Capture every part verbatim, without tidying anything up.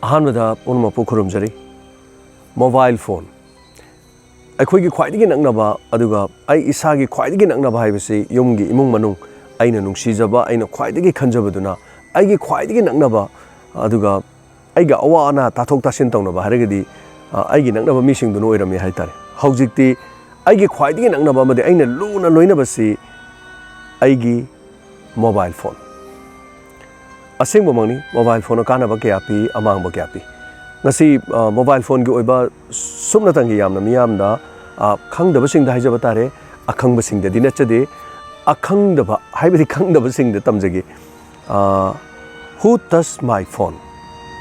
ꯑꯍꯥꯟꯕꯗ ꯄꯨꯝꯅꯃꯛꯄꯨ ꯈꯨꯔꯨꯝꯖꯔꯤ꯫ Mobile phone, ꯑꯩꯈꯣꯏꯒꯤ ꯈ꯭ꯋꯥꯏꯗꯒꯤ ꯅꯛꯅꯕ, ꯑꯗꯨꯒ ꯑꯩ ꯏꯁꯥꯒꯤ ꯈ꯭ꯋꯥꯏꯗꯒꯤ ꯅꯛꯅꯕ ꯍꯥꯏꯕꯁꯤ ꯌꯨꯝꯒꯤ ꯏꯃꯨꯡ ꯃꯅꯨꯡ, ꯑꯩꯅ ꯅꯨꯡꯁꯤꯖꯕ, ꯑꯩꯅ ꯈ꯭ꯋꯥꯏꯗꯒꯤ ꯈꯟꯖꯕꯗꯨꯅ ꯑꯩꯒꯤ ꯈ꯭ꯋꯥꯏꯗꯒꯤ ꯅꯛꯅꯕ, ꯑꯗꯨꯒ ꯑꯩꯒ ꯑꯋꯥ ꯑꯅꯥ ꯇꯥꯊꯣꯛ ꯇꯥꯁꯤꯟ ꯇꯧꯅꯕ ꯍꯥꯏꯔꯒꯗꯤ, ꯑ, ꯑꯩꯒꯤ ꯅꯛꯅꯕ ꯃꯤꯁꯤꯡꯗꯨꯅ ꯑꯣꯏꯔꯝꯃꯤ ꯍꯥꯏꯇꯥꯔꯦ꯫ ꯍꯧꯖꯤꯛꯇꯤ ꯑꯩꯒꯤ ꯈ꯭ꯋꯥꯏꯗꯒꯤ ꯅꯛꯅꯕ ꯑꯃꯗꯤ ꯑꯩꯅ ꯂꯨꯅ ꯂꯣꯏꯅꯕꯁꯤ ꯑꯩꯒꯤ ꯃꯣꯕꯥꯏꯜ ꯐꯣꯟ꯫ ꯑꯁꯦꯡꯕꯃꯛꯅꯤ, ꯃꯣꯕꯥꯏꯜ ꯐꯣꯟꯅ ꯀꯥꯟꯅꯕ ꯀꯌꯥ ꯄꯤ, ꯑꯃꯥꯡꯕ ꯀꯌꯥ ꯄꯤ꯫ ꯉꯁꯤ, ꯑ, ꯃꯣꯕꯥꯏꯜ ꯐꯣꯟꯒꯤ ꯑꯣꯏꯕ ꯁꯨꯞꯅꯇꯪꯒꯤ ꯌꯥꯝꯅ ꯃꯤꯌꯥꯝꯅ, ꯑ, ꯈꯪꯗꯕꯁꯤꯡꯗ ꯍꯥꯏꯖꯕ ꯇꯥꯔꯦ, ꯑꯈꯪꯕꯁꯤꯡꯗꯗꯤ ꯅꯠꯆꯗꯦ, ꯑꯈꯪꯗꯕ ꯍꯥꯏꯕꯗꯤ ꯈꯪꯗꯕꯁꯤꯡꯗ ꯇꯝꯖꯒꯦ꯫ ꯑ, Who Touched My Phone?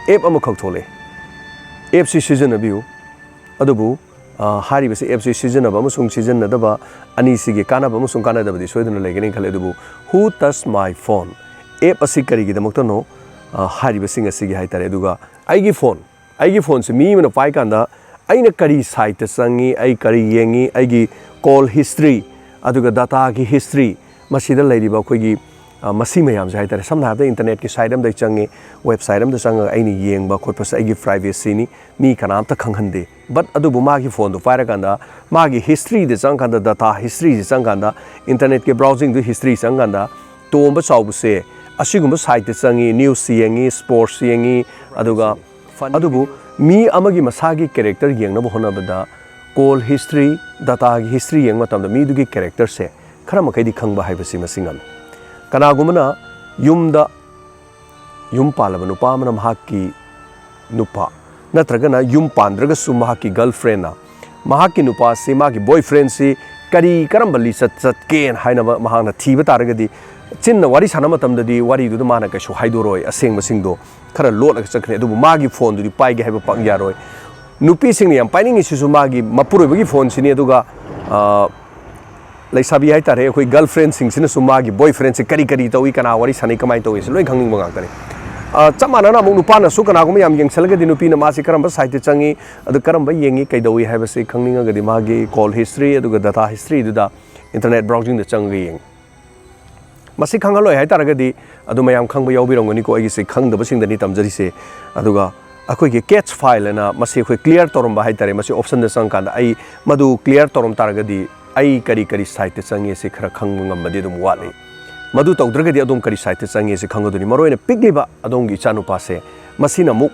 App ꯑꯃꯈꯛ ꯊꯣꯛꯂꯛꯑꯦ꯫ ꯑꯦꯞꯁꯤ ꯁꯤꯖꯤꯟꯅꯕꯤꯌꯨ꯫ ꯑꯗꯨꯕꯨ, ꯑ, ꯍꯥꯏꯔꯤꯕꯁꯤ ꯑꯦꯞꯁꯤ ꯁꯤꯖꯤꯟꯅꯕ ꯑꯃꯁꯨꯡ ꯁꯤꯖꯤꯟꯅꯗꯕ ꯑꯅꯤꯁꯤꯒꯤ ꯀꯥꯟꯅꯕ ꯑꯃꯁꯨꯡ ꯀꯥꯟꯅꯗꯕꯗꯤ ꯁꯣꯏꯗꯅ ꯂꯩꯒꯅꯤ ꯈꯜꯂꯦ꯫ ꯑꯗꯨꯕꯨ Who Touched My Phone? App ꯑꯁꯤ ꯀꯔꯤꯒꯤꯗꯃꯛꯇꯅꯣ, ꯑ, ꯍꯥꯏꯔꯤꯕꯁꯤꯡ ꯑꯁꯤꯒꯤ ꯍꯥꯏꯇꯥꯔꯦ꯫ ꯑꯗꯨꯒ ꯑꯩꯒꯤ ꯐꯣꯟ, ꯑꯩꯒꯤ ꯐꯣꯟꯁꯤ ꯃꯤ ꯑꯃꯅ ꯄꯥꯏꯀꯥꯟꯗ ꯑꯩꯅ ꯀꯔꯤ ꯁꯥꯏꯠꯇ ꯆꯪꯉꯤ, ꯑꯩ ꯀꯔꯤ ꯌꯦꯡꯉꯤ, ꯑꯩꯒꯤ ꯀꯣꯜ ꯍꯤꯁꯇ꯭ꯔꯤ, ꯑꯗꯨꯒ ꯗꯇꯥꯒꯤ ꯍꯤꯁꯇ꯭ꯔꯤ, ꯃꯁꯤꯗ ꯂꯩꯔꯤꯕ ꯑꯩꯈꯣꯏꯒꯤ, ꯑ, ꯃꯁꯤ ꯃꯌꯥꯝꯁꯦ ꯍꯥꯏꯇꯥꯔꯦ, ꯁꯝꯅ ꯍꯥꯏꯔꯕꯗ ꯏꯟꯇꯔꯅꯦꯠꯀꯤ ꯁꯥꯏꯠ ꯑꯃꯗ ꯆꯪꯉꯦ, ꯋꯦꯕꯁꯥꯏꯠ ꯑꯃꯗ ꯆꯪꯉꯒ ꯑꯩꯅ ꯌꯦꯡꯕ ꯈꯣꯠꯄꯁꯦ ꯑꯩꯒꯤ ꯄ꯭ꯔꯥꯏꯚꯦꯁꯤꯅꯤ, ꯃꯤ ꯀꯅꯥꯝꯇ ꯈꯪꯍꯟꯗꯦ꯫ But ꯑꯗꯨꯕꯨ ꯃꯥꯒꯤ ꯐꯣꯟꯗꯣ ꯄꯥꯏꯔꯀꯥꯟꯗ ꯃꯥꯒꯤ ꯍꯤꯁꯇ꯭ꯔꯤꯗ ꯆꯪꯀꯥꯟꯗ, ꯗꯇꯥ ꯍꯤꯁꯇ꯭ꯔꯤꯁꯤ ꯆꯪꯀꯥꯟꯗ, ꯏꯟꯇꯔꯅꯦꯠꯀꯤ ꯕ꯭ꯔꯥꯎꯖꯤꯡꯗꯨ ꯍꯤꯁꯇ꯭ꯔꯤ ꯆꯪꯀꯥꯟꯗ ꯇꯣꯝꯕ ꯆꯥꯎꯕꯁꯦ ꯑꯁꯤꯒꯨꯝꯕ ꯁꯥꯏꯠꯇ ꯆꯪꯉꯤ, ꯅ꯭ꯌꯨꯁ ꯌꯦꯡꯉꯤ, ꯁ꯭ꯄꯣꯔꯠꯁ ꯌꯦꯡꯉꯤ, ꯑꯗꯨꯒ ꯐꯟ ꯑꯗꯨꯕꯨ ꯃꯤ ꯑꯃꯒꯤ ꯃꯁꯥꯒꯤ ꯀꯦꯔꯦꯛꯇꯔ ꯌꯦꯡꯅꯕ ꯍꯣꯠꯅꯕꯗ ꯀꯣꯜ ꯍꯤꯁꯇ꯭ꯔꯤ, ꯗꯇꯥꯒꯤ ꯍꯤꯁꯇ꯭ꯔꯤ ꯌꯦꯡꯕ ꯃꯇꯝꯗ ꯃꯤꯗꯨꯒꯤ ꯀꯦꯔꯦꯛꯇꯔꯁꯦ ꯈꯔ ꯃꯈꯩꯗꯤ ꯈꯪꯕ ꯍꯥꯏꯕꯁꯤ ꯃꯁꯤ ꯉꯝꯃꯤ꯫ ꯀꯅꯥꯒꯨꯝꯕꯅ ꯌꯨꯝꯗ ꯌꯨꯝ ꯄꯥꯜꯂꯕ ꯅꯨꯄꯥ ꯑꯃꯅ ꯃꯍꯥꯛꯀꯤ ꯅꯨꯄꯥ ꯅꯠꯇ꯭ꯔꯒꯅ ꯌꯨꯝ ꯄꯥꯟꯗ꯭ꯔꯒꯁꯨ ꯃꯍꯥꯛꯀꯤ ꯒꯔꯜꯐ꯭ꯔꯦꯟꯅ ꯃꯍꯥꯛꯀꯤ ꯅꯨꯄꯥꯁꯤ, ꯃꯥꯒꯤ ꯕꯣꯏꯐ꯭ꯔꯦꯟꯁꯤ ꯀꯔꯤ, ꯀꯔꯝꯕ ꯂꯤꯆꯠ ꯆꯠꯀꯦꯅ ꯍꯥꯏꯅꯕ ꯃꯍꯥꯛꯅ ꯊꯤꯕ ꯇꯥꯔꯒꯗꯤ, ꯆꯤꯟꯅ ꯋꯥꯔꯤ ꯁꯥꯟꯅꯕ ꯃꯇꯝꯗꯗꯤ ꯋꯥꯔꯤꯗꯨꯗ ꯃꯥꯅ ꯀꯩꯁꯨ ꯍꯥꯏꯗꯣꯔꯣꯏ, ꯑꯁꯦꯡꯕꯁꯤꯡꯗꯣ ꯈꯔ ꯂꯣꯠꯂꯒ ꯆꯠꯈ꯭ꯔꯦ꯫ ꯑꯗꯨꯕꯨ ꯃꯥꯒꯤ ꯐꯣꯟꯗꯨꯗꯤ ꯄꯥꯏꯒꯦ ꯍꯥꯏꯕ ꯄꯥꯛ ꯌꯥꯔꯣꯏ꯫ ꯅꯨꯄꯤꯁꯤꯡꯅ ꯌꯥꯝ ꯄꯥꯏꯅꯤꯡꯉꯤꯁꯤꯁꯨ ꯃꯥꯒꯤ ꯃꯄꯨꯔꯣꯏꯕꯒꯤ ꯐꯣꯟꯁꯤꯅꯤ꯫ ꯑꯗꯨꯒ, ꯑ, ꯂꯩꯁꯥꯕꯤ ꯍꯥꯏꯇꯥꯔꯦ, ꯑꯩꯈꯣꯏ ꯒꯔꯜꯐ꯭ꯔꯦꯟꯁꯤꯡꯁꯤꯅꯁꯨ ꯃꯥꯒꯤ ꯕꯣꯏꯐ꯭ꯔꯦꯟꯁꯦ ꯀꯔꯤ ꯀꯔꯤ ꯇꯧꯏ, ꯀꯅꯥ ꯋꯥꯔꯤ ꯁꯥꯟꯅꯩ, ꯀꯃꯥꯏꯅ ꯇꯧꯏ, ꯁꯤ ꯂꯣꯏ ꯈꯪꯅꯤꯡꯕ ꯉꯥꯛꯇꯅꯤ꯫ ꯑ, ꯆꯞ ꯃꯥꯟꯅꯅ ꯑꯃꯨꯛ ꯅꯨꯄꯥꯅꯁꯨ ꯀꯅꯥꯒꯨꯝꯕ ꯌꯥꯝ ꯌꯦꯡꯁꯜꯂꯒꯗꯤ ꯅꯨꯄꯤꯅ ꯃꯥꯁꯤ ꯀꯔꯝꯕ ꯁꯥꯏꯠꯇ ꯆꯪꯉꯤ, ꯑꯗꯨ ꯀꯔꯝꯕ ꯌꯦꯡꯉꯤ, ꯀꯩꯗꯧꯏ ꯍꯥꯏꯕꯁꯤ ꯈꯪꯅꯤꯡꯉꯒꯗꯤ ꯃꯥꯒꯤ ꯀꯣꯜ ꯍꯤꯁꯇ꯭ꯔꯤ ꯑꯗꯨꯒ ꯗꯇꯥ ꯍꯤꯁꯇ꯭ꯔꯤꯗꯨꯗ ꯏꯟꯇꯔꯅꯦꯠ ꯕ꯭ꯔꯥꯎꯖꯤꯡꯗ ꯆꯪꯉꯒ ꯌꯦꯡꯉꯤ꯫ ꯃꯁꯤ ꯈꯪꯍꯜꯂꯣꯏ ꯍꯥꯏꯇꯥꯔꯒꯗꯤ, ꯑꯗꯨ ꯃꯌꯥꯝ ꯈꯪꯕ ꯌꯥꯎꯕꯤꯔꯝꯒꯅꯤꯀꯣ, ꯑꯩꯒꯤꯁꯦ ꯈꯪꯗꯕꯁꯤꯡꯗꯅꯤ ꯇꯝꯖꯔꯤꯁꯦ꯫ ꯑꯗꯨꯒ ꯑꯩꯈꯣꯏꯒꯤ cache file ꯑꯅ ꯃꯁꯤ ꯑꯩꯈꯣꯏ clear ꯇꯧꯔꯝꯕ ꯍꯥꯏꯇꯥꯔꯦ꯫ ꯃꯁꯤ option ꯗ ꯆꯪꯉꯀꯥꯟꯗ ꯑꯩ ꯃꯗꯨ clear ꯇꯧꯔꯝ ꯇꯥꯔꯒꯗꯤ ꯑꯩ ꯀꯔꯤ ꯀꯔꯤ site ꯇ ꯆꯪꯉꯤ ꯁꯤ ꯈꯔ ꯈꯪꯕ ꯉꯝꯕꯗꯤ ꯑꯗꯨꯝ ꯋꯥꯠꯂꯤ꯫ ꯃꯗꯨ ꯇꯧꯗ꯭ꯔꯒꯗꯤ ꯑꯗꯣꯝ ꯀꯔꯤ site ꯇ ꯆꯪꯉꯤ ꯁꯤ ꯈꯪꯒꯗꯣꯏꯅꯤ꯫ ꯃꯔꯨꯑꯣꯏꯅ ꯄꯤꯛꯂꯤꯕ ꯑꯗꯣꯝꯒꯤ ꯏꯆꯥꯅꯨꯄꯥꯁꯦ, ꯃꯁꯤꯅ ꯑꯃꯨꯛ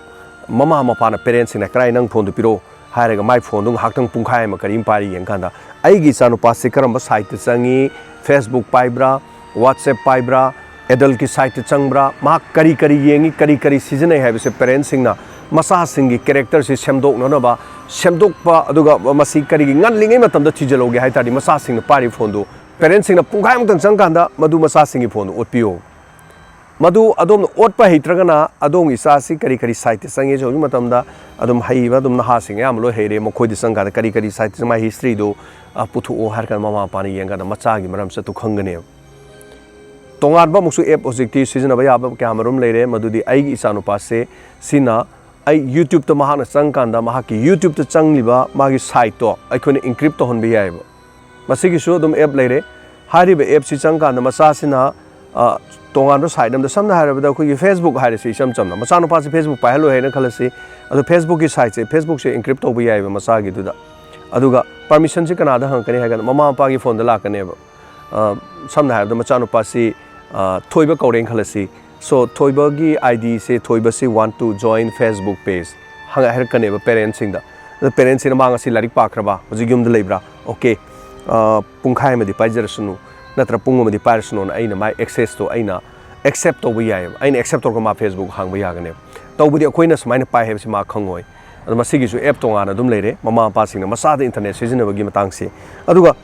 ꯃꯃꯥ ꯃꯄꯥꯅ, parent ꯁꯤꯡꯅ "ꯀꯔꯥꯏ, ꯅꯪ phone ꯗꯨ ꯄꯤꯔꯛꯑꯣ" ꯍꯥꯏꯔꯒ ꯃꯥꯏ phone ꯗꯨ ꯉꯥꯏꯍꯥꯛꯇꯪ ꯄꯨꯡꯈꯥꯏ ꯑꯃ ꯀꯔꯤ ꯑꯃ ꯄꯥꯏꯔ ꯌꯦꯡꯀꯥꯟꯗ ꯑꯩꯒꯤ ꯏꯆꯥꯅꯨꯄꯥꯁꯤ ꯀꯔꯝꯕ site ꯇ ꯆꯪꯉꯤ, Facebook ꯄꯥꯏꯕ꯭ꯔꯥ, WhatsApp ꯄꯥꯏꯕ꯭ꯔꯥ, adult ꯀꯤ site ꯇ ꯆꯪꯕ꯭ꯔꯥ, ꯃꯍꯥꯛ ꯀꯔꯤ ꯀꯔꯤ ꯌꯦꯡꯉꯤ, ꯀꯔꯤ ꯀꯔꯤ ꯁꯤꯖꯤꯟꯅꯩ ꯍꯥꯏꯕꯁꯦ parent ꯁꯤꯡꯅ ꯃꯆꯥꯁꯤꯡꯒꯤ character ꯁꯤ ꯁꯦꯝꯗꯣꯛꯅꯅꯕ ꯁꯦꯝꯗꯣꯛꯄ, ꯑꯗꯨꯒ ꯃꯁꯤ ꯀꯔꯤꯒꯤ ꯉꯜꯂꯤꯉꯩ ꯃꯇꯝꯗ ꯊꯤꯖꯤꯜꯍꯧꯒꯦ ꯍꯥꯏ ꯇꯥꯔꯗꯤ ꯃꯆꯥꯁꯤꯡꯅ ꯄꯥꯏꯔꯤꯕ phone ꯗꯨ parent ꯁꯤꯡꯅ ꯄꯨꯡꯈꯥꯏꯃꯨꯛꯇꯪ ꯆꯪꯀꯥꯟꯗ ꯃꯗꯨ ꯃꯆꯥꯁꯤꯡꯒꯤ phone ꯗꯨ ꯑꯣꯠꯄꯤꯌꯨ꯫ ꯃꯗꯨ ꯑꯗꯣꯝꯅ ꯑꯣꯠꯄ ꯍꯩꯇ꯭ꯔꯒꯅ ꯑꯗꯣꯝꯒꯤ ꯏꯆꯥꯁꯤ ꯀꯔꯤ ꯀꯔꯤ site ꯇ ꯆꯪꯉꯦꯁꯦ ꯍꯧꯖꯤꯛ ꯃꯇꯝꯗ ꯑꯗꯨꯝ ꯍꯩꯕ ꯑꯗꯨꯝ ꯅꯍꯥꯁꯤꯡ ꯑꯌꯥꯝꯕ ꯂꯣꯏ ꯍꯩꯔꯦ꯫ ꯃꯈꯣꯏꯗ ꯆꯪꯀꯥꯟꯗ ꯀꯔꯤ ꯀꯔꯤ site ꯇ ꯃꯥꯏ history ꯗꯨ, ꯑ, ꯄꯨꯊꯣꯛꯑꯣ ꯍꯥꯏꯔ ꯀꯥꯟꯗ ꯃꯃꯥ ꯃꯄꯥꯅ ꯌꯦꯡꯀꯥꯟꯗ ꯃꯆꯥꯒꯤ ꯃꯔꯝꯁꯤꯗ ꯈꯪꯒꯅꯦꯕ꯫ ꯇꯣꯉꯥꯟꯕ ꯑꯃꯨꯛꯁꯨ app ꯍꯧꯖꯤꯛꯇꯤ ꯁꯤꯖꯤꯟꯅꯕ ꯌꯥꯕ ꯀꯌꯥ ꯃꯔꯨꯝ ꯂꯩꯔꯦ꯫ ꯃꯗꯨꯗꯤ ꯑꯩꯒꯤ ꯏꯆꯥꯅꯨꯄꯥꯁꯦ ꯁꯤꯅ ꯑꯩ YouTube ꯇ ꯃꯍꯥꯛꯅ ꯆꯪꯀꯥꯟꯗ ꯃꯍꯥꯛꯀꯤ YouTube ꯇ ꯆꯪꯂꯤꯕ ꯃꯥꯒꯤ site ꯇꯣ ꯑꯩꯈꯣꯏꯅ encrypt ꯇꯧꯍꯟꯕ ꯌꯥꯏꯑꯕ꯫ ꯃꯁꯤꯒꯤꯁꯨ ꯑꯗꯨꯝ app ꯂꯩꯔꯦ꯫ ꯍꯥꯏꯔꯤꯕ app ꯁꯤ ꯆꯪꯀꯥꯟꯗ ꯃꯆꯥꯁꯤꯅ, ꯑ, ꯇꯣꯉꯥꯟꯕ site ꯑꯃꯗ, ꯁꯝꯅ ꯍꯥꯏꯔꯕꯗ ꯑꯩꯈꯣꯏꯒꯤ Facebook ꯍꯥꯏꯔꯁꯤ, ꯏꯆꯝ ꯆꯝꯅ ꯃꯆꯥꯅꯨꯄꯥꯁꯤ Facebook ꯄꯥꯏꯍꯜꯂꯣꯏ ꯍꯥꯏꯅ ꯈꯜꯂꯁꯤ꯫ ꯑꯗꯣ Facebook ꯀꯤ site ꯁꯦ, Facebook ꯁꯦ encrypt ꯇꯧꯕ ꯌꯥꯏꯑꯕ ꯃꯆꯥꯒꯤꯗꯨꯗ꯫ ꯑꯗꯨꯒ permission ꯁꯤ ꯀꯅꯥꯗ ꯍꯪꯉꯛꯀꯅꯤ ꯍꯥꯏ ꯀꯥꯟꯗ ꯃꯃꯥ ꯃꯄꯥꯒꯤ phone ꯗ ꯂꯥꯛꯀꯅꯦꯕ꯫ ꯑ, ꯁꯝꯅ ꯍꯥꯏꯔꯕꯗ ꯃꯆꯥꯅꯨꯄꯥꯁꯤ, ꯑ, ꯊꯣꯏꯕ ꯀꯧꯔꯦꯅ ꯈꯜꯂꯁꯤ꯫ So, ꯊꯣꯏꯕꯒꯤ ID say, ꯊꯣꯏꯕꯁꯤ want to join Facebook page ꯍꯪꯉ-, ꯍꯥꯏꯔꯛꯀꯅꯦꯕ parent ꯁꯤꯡꯗ꯫ ꯑꯗꯣ parent ꯁꯤꯡꯅ ꯃꯥ ꯉꯁꯤ ꯂꯥꯏꯔꯤꯛ ꯄꯥꯈ꯭ꯔꯕ, ꯍꯧꯖꯤꯛ ꯌꯨꯝꯗ ꯂꯩꯕ꯭ꯔꯥ, okay, ꯑ, ꯄꯨꯡꯈꯥꯏ ꯑꯃꯗꯤ ꯄꯥꯏꯖꯔꯁꯅꯨ, ꯅꯠꯇ꯭ꯔ ꯄꯨꯡ ꯑꯃꯗꯤ ꯄꯥꯏꯔꯁꯅꯨꯅ ꯑꯩꯅ ꯃꯥꯏ access ꯇꯣ ꯑꯩꯅ accept ꯇꯧꯕ ꯌꯥꯏꯑꯕ꯫ ꯑꯩꯅ accept ꯇꯧꯔꯒ ꯃꯥ Facebook ꯍꯥꯡꯕ ꯌꯥꯒꯅꯦꯕ꯫ ꯇꯧꯕꯗꯤ ꯑꯩꯈꯣꯏꯅ ꯁꯨꯃꯥꯏꯅ ꯄꯥꯏ ꯍꯥꯏꯕꯁꯤ ꯃꯥ ꯈꯪꯉꯣꯏ꯫ ꯑꯗꯣ ꯃꯁꯤꯒꯤꯁꯨ app ꯇꯣꯉꯥꯟꯅ ꯑꯗꯨꯝ ꯂꯩꯔꯦ, ꯃꯃꯥ ꯃꯄꯥꯁꯤꯡꯅ ꯃꯆꯥꯗ internet ꯁꯤꯖꯤꯟꯅꯕꯒꯤ ꯃꯇꯥꯡꯁꯤ꯫ ꯑꯗꯨꯒ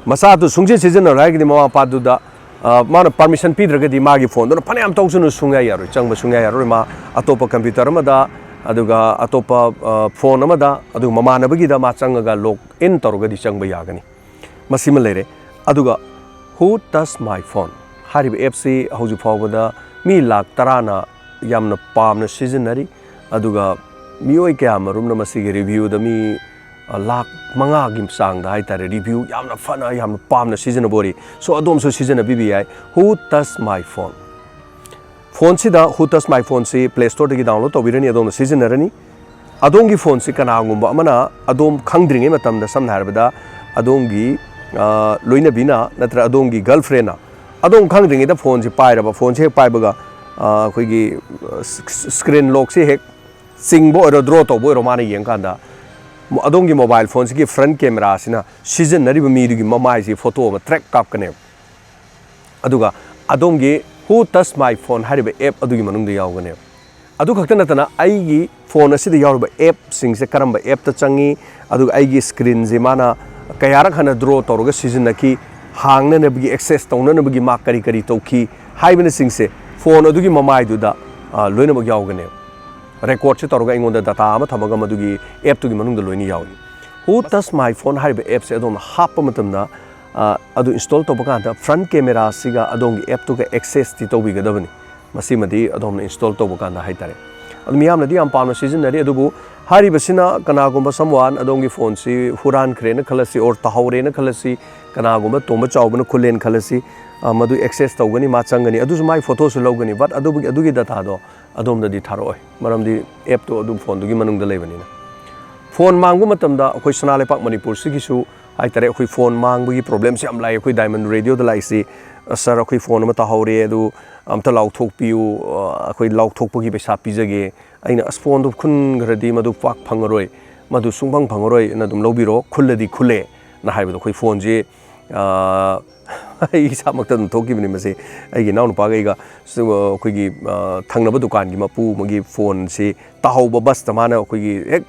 ꯃꯆꯥꯗꯨ ꯁꯨꯡꯁꯤ ꯁꯤꯖꯤꯟꯅꯔꯣꯏ ꯍꯥꯏꯔꯒꯗꯤ ꯃꯃꯥ ꯃꯄꯥꯗꯨꯗ, ꯑ, ꯃꯥꯅ permission ꯄꯤꯗ꯭ꯔꯒꯗꯤ ꯃꯥꯒꯤ phone ꯗꯨꯅ ꯐꯅꯌꯥꯝ ꯇꯧꯁꯅꯨ ꯁꯨꯡꯌꯥ ꯌꯥꯔꯣꯏ, ꯆꯪꯕ ꯁꯨꯡꯌꯥ ꯌꯥꯔꯣꯏ꯫ ꯃꯥ ꯑꯇꯣꯞꯄ computer ꯑꯃꯗ, ꯑꯗꯨꯒ ꯑꯇꯣꯞꯄ, ꯑ, phone ꯑꯃꯗ, ꯑꯗꯨꯒ ꯃꯃꯥꯟꯅꯕꯒꯤꯗ ꯃꯥ ꯆꯪꯉꯒ log in ꯇꯧꯔꯒꯗꯤ ꯆꯪꯕ ꯌꯥꯒꯅꯤ꯫ ꯃꯁꯤꯃ ꯂꯩꯔꯦ꯫ ꯑꯗꯨꯒ Who Touch My Phone ꯍꯥꯏꯔꯤꯕ app ꯁꯤ ꯍꯧꯖꯤꯛ ꯐꯥꯎꯕꯗ ꯃꯤ ꯂꯥꯈ ꯇꯔꯥꯅ ꯌꯥꯝꯅ ꯄꯥꯝꯅ ꯁꯤꯖꯤꯟꯅꯔꯤ꯫ ꯑꯗꯨꯒ ꯃꯤꯑꯣꯏ ꯀꯌꯥ ꯃꯔꯨꯝꯅ ꯃꯁꯤꯒꯤ review ꯗ ꯃꯤ, ꯑ, ꯂꯥꯈ ꯃꯉꯥꯒꯤ ꯆꯥꯡꯗ ꯍꯥꯏꯇꯥꯔꯦ, review ꯌꯥꯝꯅ ꯐꯅ, ꯌꯥꯝꯅ ꯄꯥꯝꯅ ꯁꯤꯖꯤꯟꯅꯕ ꯑꯣꯏꯔꯤ꯫ So, ꯑꯗꯣꯝꯁꯨ ꯁꯤꯖꯤꯟꯅꯕꯤꯕ ꯌꯥꯏ Who Touch My Phone꯫ ꯐꯣꯟꯁꯤꯗ Who Touched My Phoneꯁꯤ Play Storeꯗꯒꯤ download ꯇꯧꯕꯤꯔꯅꯤ, ꯑꯗꯣꯝꯅ ꯁꯤꯖꯤꯟꯅꯔꯅꯤ꯫ ꯑꯗꯣꯝꯒꯤ ꯐꯣꯟꯁꯤ ꯀꯅꯥꯒꯨꯝꯕ ꯑꯃꯅ ꯑꯗꯣꯝ ꯈꯪꯗ꯭ꯔꯤꯉꯩ ꯃꯇꯝꯗ, ꯁꯝꯅ ꯍꯥꯏꯔꯕꯗ ꯑꯗꯣꯝꯒꯤ, ꯑ, ꯂꯣꯏꯅꯕꯤꯅ ꯅꯠꯇ꯭ꯔ ꯑꯗꯣꯝꯒꯤ girlfriendꯅ ꯑꯗꯣꯝ ꯈꯪꯗ꯭ꯔꯤꯉꯩꯗ ꯐꯣꯟꯁꯤ ꯄꯥꯏꯔꯕ, ꯐꯣꯟꯁꯤ ꯍꯦꯛ ꯄꯥꯏꯕꯒ, ꯑ, ꯑꯩꯈꯣꯏꯒꯤ, ꯑ, ꯁ-, ꯁ-, screen lockꯁꯤ ꯍꯦꯛ ꯆꯤꯡꯕ ꯑꯣꯏꯔꯣ, draw ꯇꯧꯕ ꯑꯣꯏꯔꯣ, ꯃꯥꯅ ꯌꯦꯡꯀꯥꯟꯗ ꯃ-, ꯑꯗꯣꯝꯒꯤ mobile phoneꯁꯤꯒꯤ front cameraꯁꯤꯅ ꯁꯤꯖꯤꯟꯅꯔꯤꯕ ꯃꯤꯗꯨꯒꯤ ꯃꯃꯥꯏꯁꯤ photo ꯑꯃ track ꯀꯥꯞꯀꯅꯦꯕ꯫ ꯑꯗꯨꯒ ꯑꯗꯣꯝꯒꯤ Who Touched My Phone ꯍꯥꯏꯔꯤꯕ app ꯑꯗꯨꯒꯤ ꯃꯅꯨꯡꯗ ꯌꯥꯎꯒꯅꯦꯕ꯫ ꯑꯗꯨ ꯈꯛꯇ ꯅꯠꯇꯅ ꯑꯩꯒꯤ ꯐꯣꯟ ꯑꯁꯤꯗ ꯌꯥꯎꯔꯤꯕ appꯁꯤꯡꯁꯦ ꯀꯔꯝꯕ appꯇ ꯆꯪꯉꯤ, ꯑꯗꯨꯒ ꯑꯩꯒꯤ screenꯁꯦ ꯃꯥꯅ ꯀꯌꯥꯔꯛ ꯍꯥꯟꯅ draw ꯇꯧꯔꯒ ꯁꯤꯖꯤꯟꯅꯈꯤ, ꯍꯥꯡꯅꯅꯕꯒꯤ, access ꯇꯧꯅꯅꯕꯒꯤ ꯃꯥ ꯀꯔꯤ ꯀꯔꯤ ꯇꯧꯈꯤ ꯍꯥꯏꯕꯅꯆꯤꯡꯁꯦ ꯐꯣꯟ ꯑꯗꯨꯒꯤ ꯃꯃꯥꯏꯗꯨꯗ, ꯑ, ꯂꯣꯏꯅꯃꯛ ꯌꯥꯎꯒꯅꯦꯕ꯫ Recordꯁꯦ ꯇꯧꯔꯒ ꯑꯩꯉꯣꯟꯗ data ꯑꯃ ꯊꯝꯃꯒ ꯃꯗꯨꯒꯤ appꯇꯨꯒꯤ ꯃꯅꯨꯡꯗ ꯂꯣꯏꯅ ꯌꯥꯎꯏ꯫ Who Touched My Phone ꯍꯥꯏꯔꯤꯕ appꯁꯦ ꯑꯗꯣꯝꯅ ꯍꯥꯞꯄ ꯃꯇꯝꯗ, ꯑ, ꯑꯗꯨ install ꯇꯧꯕ ꯀꯥꯟꯗ front cameraꯁꯤꯒ ꯑꯗꯣꯝꯒꯤ appꯇꯨꯒ accessꯇꯤ ꯇꯧꯕꯤꯒꯗꯕꯅꯤ꯫ ꯃꯁꯤꯃꯗꯤ ꯑꯗꯣꯝꯅ install ꯇꯧꯕ ꯀꯥꯟꯗ ꯍꯥꯏꯇꯥꯔꯦ꯫ ꯑꯗꯨ ꯃꯤꯌꯥꯝꯅꯗꯤ ꯌꯥꯝ ꯄꯥꯝꯅ ꯁꯤꯖꯤꯟꯅꯔꯤ, ꯑꯗꯨꯕꯨ ꯍꯥꯏꯔꯤꯕꯁꯤꯅ ꯀꯅꯥꯒꯨꯝꯕ someone ꯑꯗꯣꯝꯒꯤ ꯐꯣꯟꯁꯤ ꯍꯨꯔꯥꯟꯈ꯭ꯔꯦꯅ ꯈꯜꯂꯁꯤ, or ꯇꯥꯍꯧꯔꯦꯅ ꯈꯜꯂꯁꯤ, ꯀꯅꯥꯒꯨꯝꯕ ꯇꯣꯝꯕ ꯆꯥꯎꯕꯅ ꯈꯨꯜꯂꯦꯅ ꯈꯜꯂꯁꯤ, ꯑ, ꯃꯗꯨ access ꯇꯧꯒꯅꯤ, ꯃꯥ ꯆꯪꯒꯅꯤ, ꯑꯗꯨꯁꯨ ꯃꯥꯏ photoꯁꯨ ꯂꯧꯒꯅꯤ, but ꯑꯗꯨꯒꯤ, ꯑꯗꯨꯒꯤ dataꯗꯣ ꯑꯗꯣꯝꯗꯗꯤ ꯊꯥꯔꯛꯑꯣꯏ, ꯃꯔꯝꯗꯤ appꯇꯣ ꯑꯗꯨꯝ ꯐꯣꯟꯗꯨꯒꯤ ꯃꯅꯨꯡꯗ ꯂꯩꯕꯅꯤꯅ꯫ ꯐꯣꯟ ꯃꯥꯡꯕ ꯃꯇꯝꯗ ꯑꯩꯈꯣꯏ ꯁꯅꯥ ꯂꯩꯄꯥꯛ ꯃꯅꯤꯄꯨꯔꯁꯤꯒꯤꯁꯨ ꯍꯥꯏꯇꯥꯔꯦ, ꯑꯩꯈꯣꯏ ꯐꯣꯟ ꯃꯥꯡꯕꯒꯤ problemꯁꯦ ꯌꯥꯝ ꯂꯥꯛꯑꯦ꯫ ꯑꯩꯈꯣꯏ Diamond Radioꯗ ꯂꯥꯛꯏꯁꯤ, "ꯑ, sir, ꯑꯩꯈꯣꯏ ꯐꯣꯟ ꯑꯃ ꯇꯥꯍꯧꯔꯦ, ꯑꯗꯨ ꯑꯝꯇ ꯂꯥꯎꯊꯣꯛꯄꯤꯌꯨ, ꯑ, ꯑꯩꯈꯣꯏ ꯂꯥꯎꯊꯣꯛꯄꯒꯤ ꯄꯩꯁꯥ ꯄꯤꯖꯒꯦ"꯫ ꯑꯩꯅ, "ꯑꯁ, ꯐꯣꯟꯗꯨ ꯈꯨꯟꯈ꯭ꯔꯗꯤ ꯃꯗꯨ ꯄꯥꯛ ꯐꯪꯉꯔꯣꯏ, ꯃꯗꯨ ꯁꯨꯡꯐꯪ ꯐꯪꯉꯔꯣꯏ, ꯅ ꯑꯗꯨꯝ ꯂꯧꯕꯤꯔꯣ, ꯈꯨꯜꯂꯗꯤ ꯈꯨꯜꯂꯦ"ꯅ ꯍꯥꯏꯕꯗꯣ꯫ ꯑꯩꯈꯣꯏ ꯐꯣꯟꯁꯦ, ꯑ, ꯑꯩ ꯏꯁꯥꯃꯛꯇ ꯑꯗꯨꯝ ꯊꯣꯛꯈꯤꯕꯅꯤ ꯃꯁꯤ꯫ ꯑꯩꯒꯤ ꯏꯅꯥꯎꯅꯨꯄꯥꯒ ꯑꯩꯒ ꯁꯨ-, ꯑꯩꯈꯣꯏꯒꯤ, ꯑ, ꯊꯪꯅꯕ ꯗꯨꯀꯥꯟꯒꯤ ꯃꯄꯨ ꯑꯃꯒꯤ ꯐꯣꯟꯁꯤ ꯇꯥꯍꯧꯕ, busꯇ ꯃꯥꯅ ꯑꯩꯈꯣꯏꯒꯤ ꯍꯦꯛ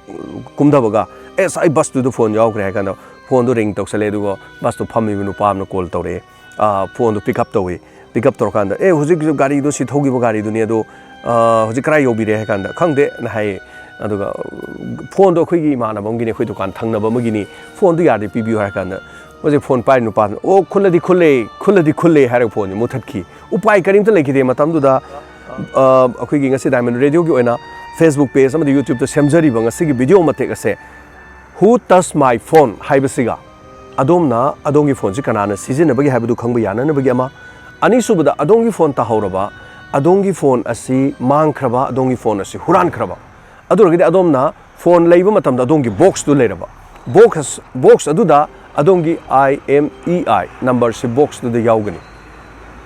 ꯀꯨꯝꯊꯕꯒ, "ꯑꯦꯁ, ꯑꯩ busꯇꯨꯗ ꯐꯣꯟ ꯌꯥꯎꯈ꯭ꯔꯦ" ꯍꯥꯏ ꯀꯥꯟꯗ ꯐꯣꯟꯗꯣ ring ꯇꯧꯁꯜꯂꯦ, ꯑꯗꯨꯒ busꯇꯨ ꯐꯝꯃꯤꯕ ꯅꯨꯄꯥ ꯑꯃꯅ call ꯇꯧꯔꯛꯑꯦ꯫ ꯑ, ꯐꯣꯟꯗꯣ pick up ꯇꯧꯋꯤ꯫ Pick up ꯇꯧꯔꯀꯥꯟꯗ, "ꯑꯦ, ꯍꯧꯖꯤꯛ ꯒꯥꯔꯤꯗꯣ ꯁꯤ ꯊꯧꯈꯤꯕ ꯒꯥꯔꯤꯗꯨꯅꯤ, ꯑꯗꯣ, ꯑ, ꯍꯧꯖꯤꯛ ꯀꯗꯥꯏ ꯌꯧꯕꯤꯔꯦ?" ꯍꯥꯏ ꯀꯥꯟꯗ, "ꯈꯪꯗꯦ" ꯅ ꯍꯥꯏꯌꯦ꯫ ꯑꯗꯨꯒ, "ꯐꯣꯟꯗꯣ ꯑꯩꯈꯣꯏꯒꯤ ꯏꯃꯥꯟꯅꯕ ꯑꯃꯒꯤꯅꯤ, ꯑꯩꯈꯣꯏ ꯗꯨꯀꯥꯟ ꯊꯪꯅꯕ ꯑꯃꯒꯤꯅꯤ, ꯐꯣꯟꯗꯨ ꯌꯥꯔꯗꯤ ꯄꯤꯕꯤꯌꯨ" ꯍꯥꯏ ꯀꯥꯟꯗ, ꯍꯧꯖꯤꯛ ꯐꯣꯟ ꯄꯥꯏꯔꯤ ꯅꯨꯄꯥꯗꯨꯅ, "ꯑꯣ, ꯈꯨꯜꯂꯗꯤ ꯈꯨꯜꯂꯦ, ꯈꯨꯜꯂꯗꯤ ꯈꯨꯜꯂꯦ" ꯍꯥꯏꯔꯒ ꯐꯣꯟꯁꯦ ꯃꯨꯠꯊꯠꯈꯤ꯫ ꯎꯄꯥꯏ ꯀꯔꯤꯝꯇ ꯂꯩꯈꯤꯗꯦ ꯃꯇꯝꯗꯨꯗ꯫ ꯑ, ꯑꯩꯈꯣꯏꯒꯤ ꯉꯁꯤ Diamond Radioꯒꯤ ꯑꯣꯏꯅ Facebook page ꯑꯃꯗꯤ YouTubeꯇ ꯁꯦꯝꯖꯔꯤꯕ ꯉꯁꯤꯒꯤ video ꯃꯇꯦꯛ ꯑꯁꯦ, "Who Touched My Phone" ꯍꯥꯏꯕꯁꯤꯒ ꯑꯗꯣꯝꯅ ꯑꯗꯣꯝꯒꯤ ꯐꯣꯟꯁꯤ ꯀꯅꯥꯅ ꯁꯤꯖꯤꯟꯅꯕꯒꯦ ꯍꯥꯏꯕꯗꯨ ꯈꯪꯕ ꯌꯥꯅꯅꯕꯒꯤ ꯑꯃ, ꯑꯅꯤꯁꯨꯕꯗ ꯑꯗꯣꯝꯒꯤ ꯐꯣꯟ ꯇꯥꯍꯧꯔꯕ, ꯑꯗꯣꯝꯒꯤ ꯐꯣꯟ ꯑꯁꯤ ꯃꯥꯡꯈ꯭ꯔꯕ, ꯑꯗꯣꯝꯒꯤ ꯐꯣꯟ ꯑꯁꯤ ꯍꯨꯔꯥꯟꯈ꯭ꯔꯕ, ꯑꯗꯨ ꯑꯣꯏꯔꯒꯗꯤ ꯑꯗꯣꯝꯅ ꯐꯣꯟ ꯂꯩꯕ ꯃꯇꯝꯗ ꯑꯗꯣꯝꯒꯤ ꯕꯣꯛꯁꯇꯨ ꯂꯩꯔꯕ, ꯕꯣꯛꯁ ꯕꯣꯛꯁ ꯑꯗꯨꯗ ꯑꯗꯣꯝꯒꯤ IMEI ꯅꯝꯕꯔꯁꯤ ꯕꯣꯛꯁꯇꯨꯗ ꯌꯥꯎꯒꯅꯤ꯫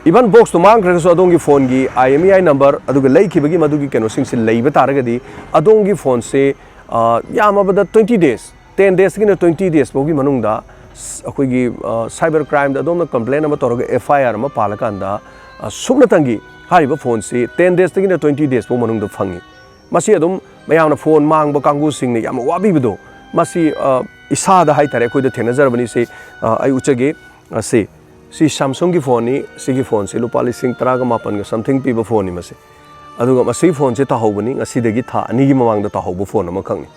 ꯏꯚꯟ ꯕꯣꯛꯁꯇꯨ ꯃꯥꯡꯈ꯭ꯔꯒꯁꯨ ꯑꯗꯣꯝꯒꯤ ꯐꯣꯟꯒꯤ IMEI ꯅꯝꯕꯔ ꯑꯗꯨꯒ ꯂꯩꯈꯤꯕꯒꯤ ꯃꯗꯨꯒꯤ ꯀꯩꯅꯣꯁꯤꯡꯁꯤ ꯂꯩꯕ ꯇꯥꯔꯒꯗꯤ ꯑꯗꯣꯝꯒꯤ ꯐꯣꯟꯁꯤ, ꯑ, ꯌꯥꯝꯃꯕꯗ twenty days, ten daysꯇꯒꯤꯅ twenty days ꯐꯥꯎꯒꯤ ꯃꯅꯨꯡꯗ ꯁ-, ꯑꯩꯈꯣꯏꯒꯤ, ꯑ, cyber crimeꯗ ꯑꯗꯣꯝꯅ complain ꯑꯃ ꯇꯧꯔꯒ FIR ꯑꯃ ꯄꯥꯜꯂꯀꯥꯟꯗ, ꯑ, ꯁꯨꯞꯅꯇꯪꯒꯤ ꯍꯥꯏꯔꯤꯕ ꯐꯣꯟꯁꯤ ten daysꯇꯒꯤꯅ twenty days ꯐꯥꯎ ꯃꯅꯨꯡꯗ ꯐꯪꯉꯤ꯫ ꯃꯁꯤ ꯑꯗꯨꯝ ꯃꯌꯥꯝꯅ ꯐꯣꯟ ꯃꯥꯡꯕ ꯀꯥꯡꯕꯨꯁꯤꯡꯅ ꯌꯥꯝꯅ ꯋꯥꯕꯤꯕꯗꯣ, ꯃꯁꯤ, ꯑ, ꯏꯁꯥꯗ ꯍꯥꯏꯇꯥꯔꯦ, ꯑꯩꯈꯣꯏꯗ ꯊꯦꯡꯅꯖꯔꯕꯅꯤ꯫ ꯁꯤ, ꯑ, ꯑꯩ ꯎꯠꯆꯒꯦ꯫ ꯑ, ꯁꯤ, ꯁꯤ Samsungꯒꯤ ꯐꯣꯟꯅꯤ꯫ ꯁꯤꯒꯤ ꯐꯣꯟꯁꯤ ꯂꯨꯄꯥ ꯂꯤꯁꯤꯡ ꯇꯔꯥꯒ ꯃꯥꯄꯟꯒ something ꯄꯤꯕ ꯐꯣꯟꯅꯤ ꯃꯁꯤ꯫ ꯑꯗꯨꯒ ꯃꯁꯤ ꯐꯣꯟꯁꯤ ꯇꯥꯍꯧꯕꯅꯤ, ꯉꯁꯤꯗꯒꯤ ꯊꯥ ꯑꯅꯤꯒꯤ ꯃꯃꯥꯡꯗ ꯇꯥꯍꯧꯕ ꯐꯣꯟ ꯑꯃꯈꯛꯅꯤ꯫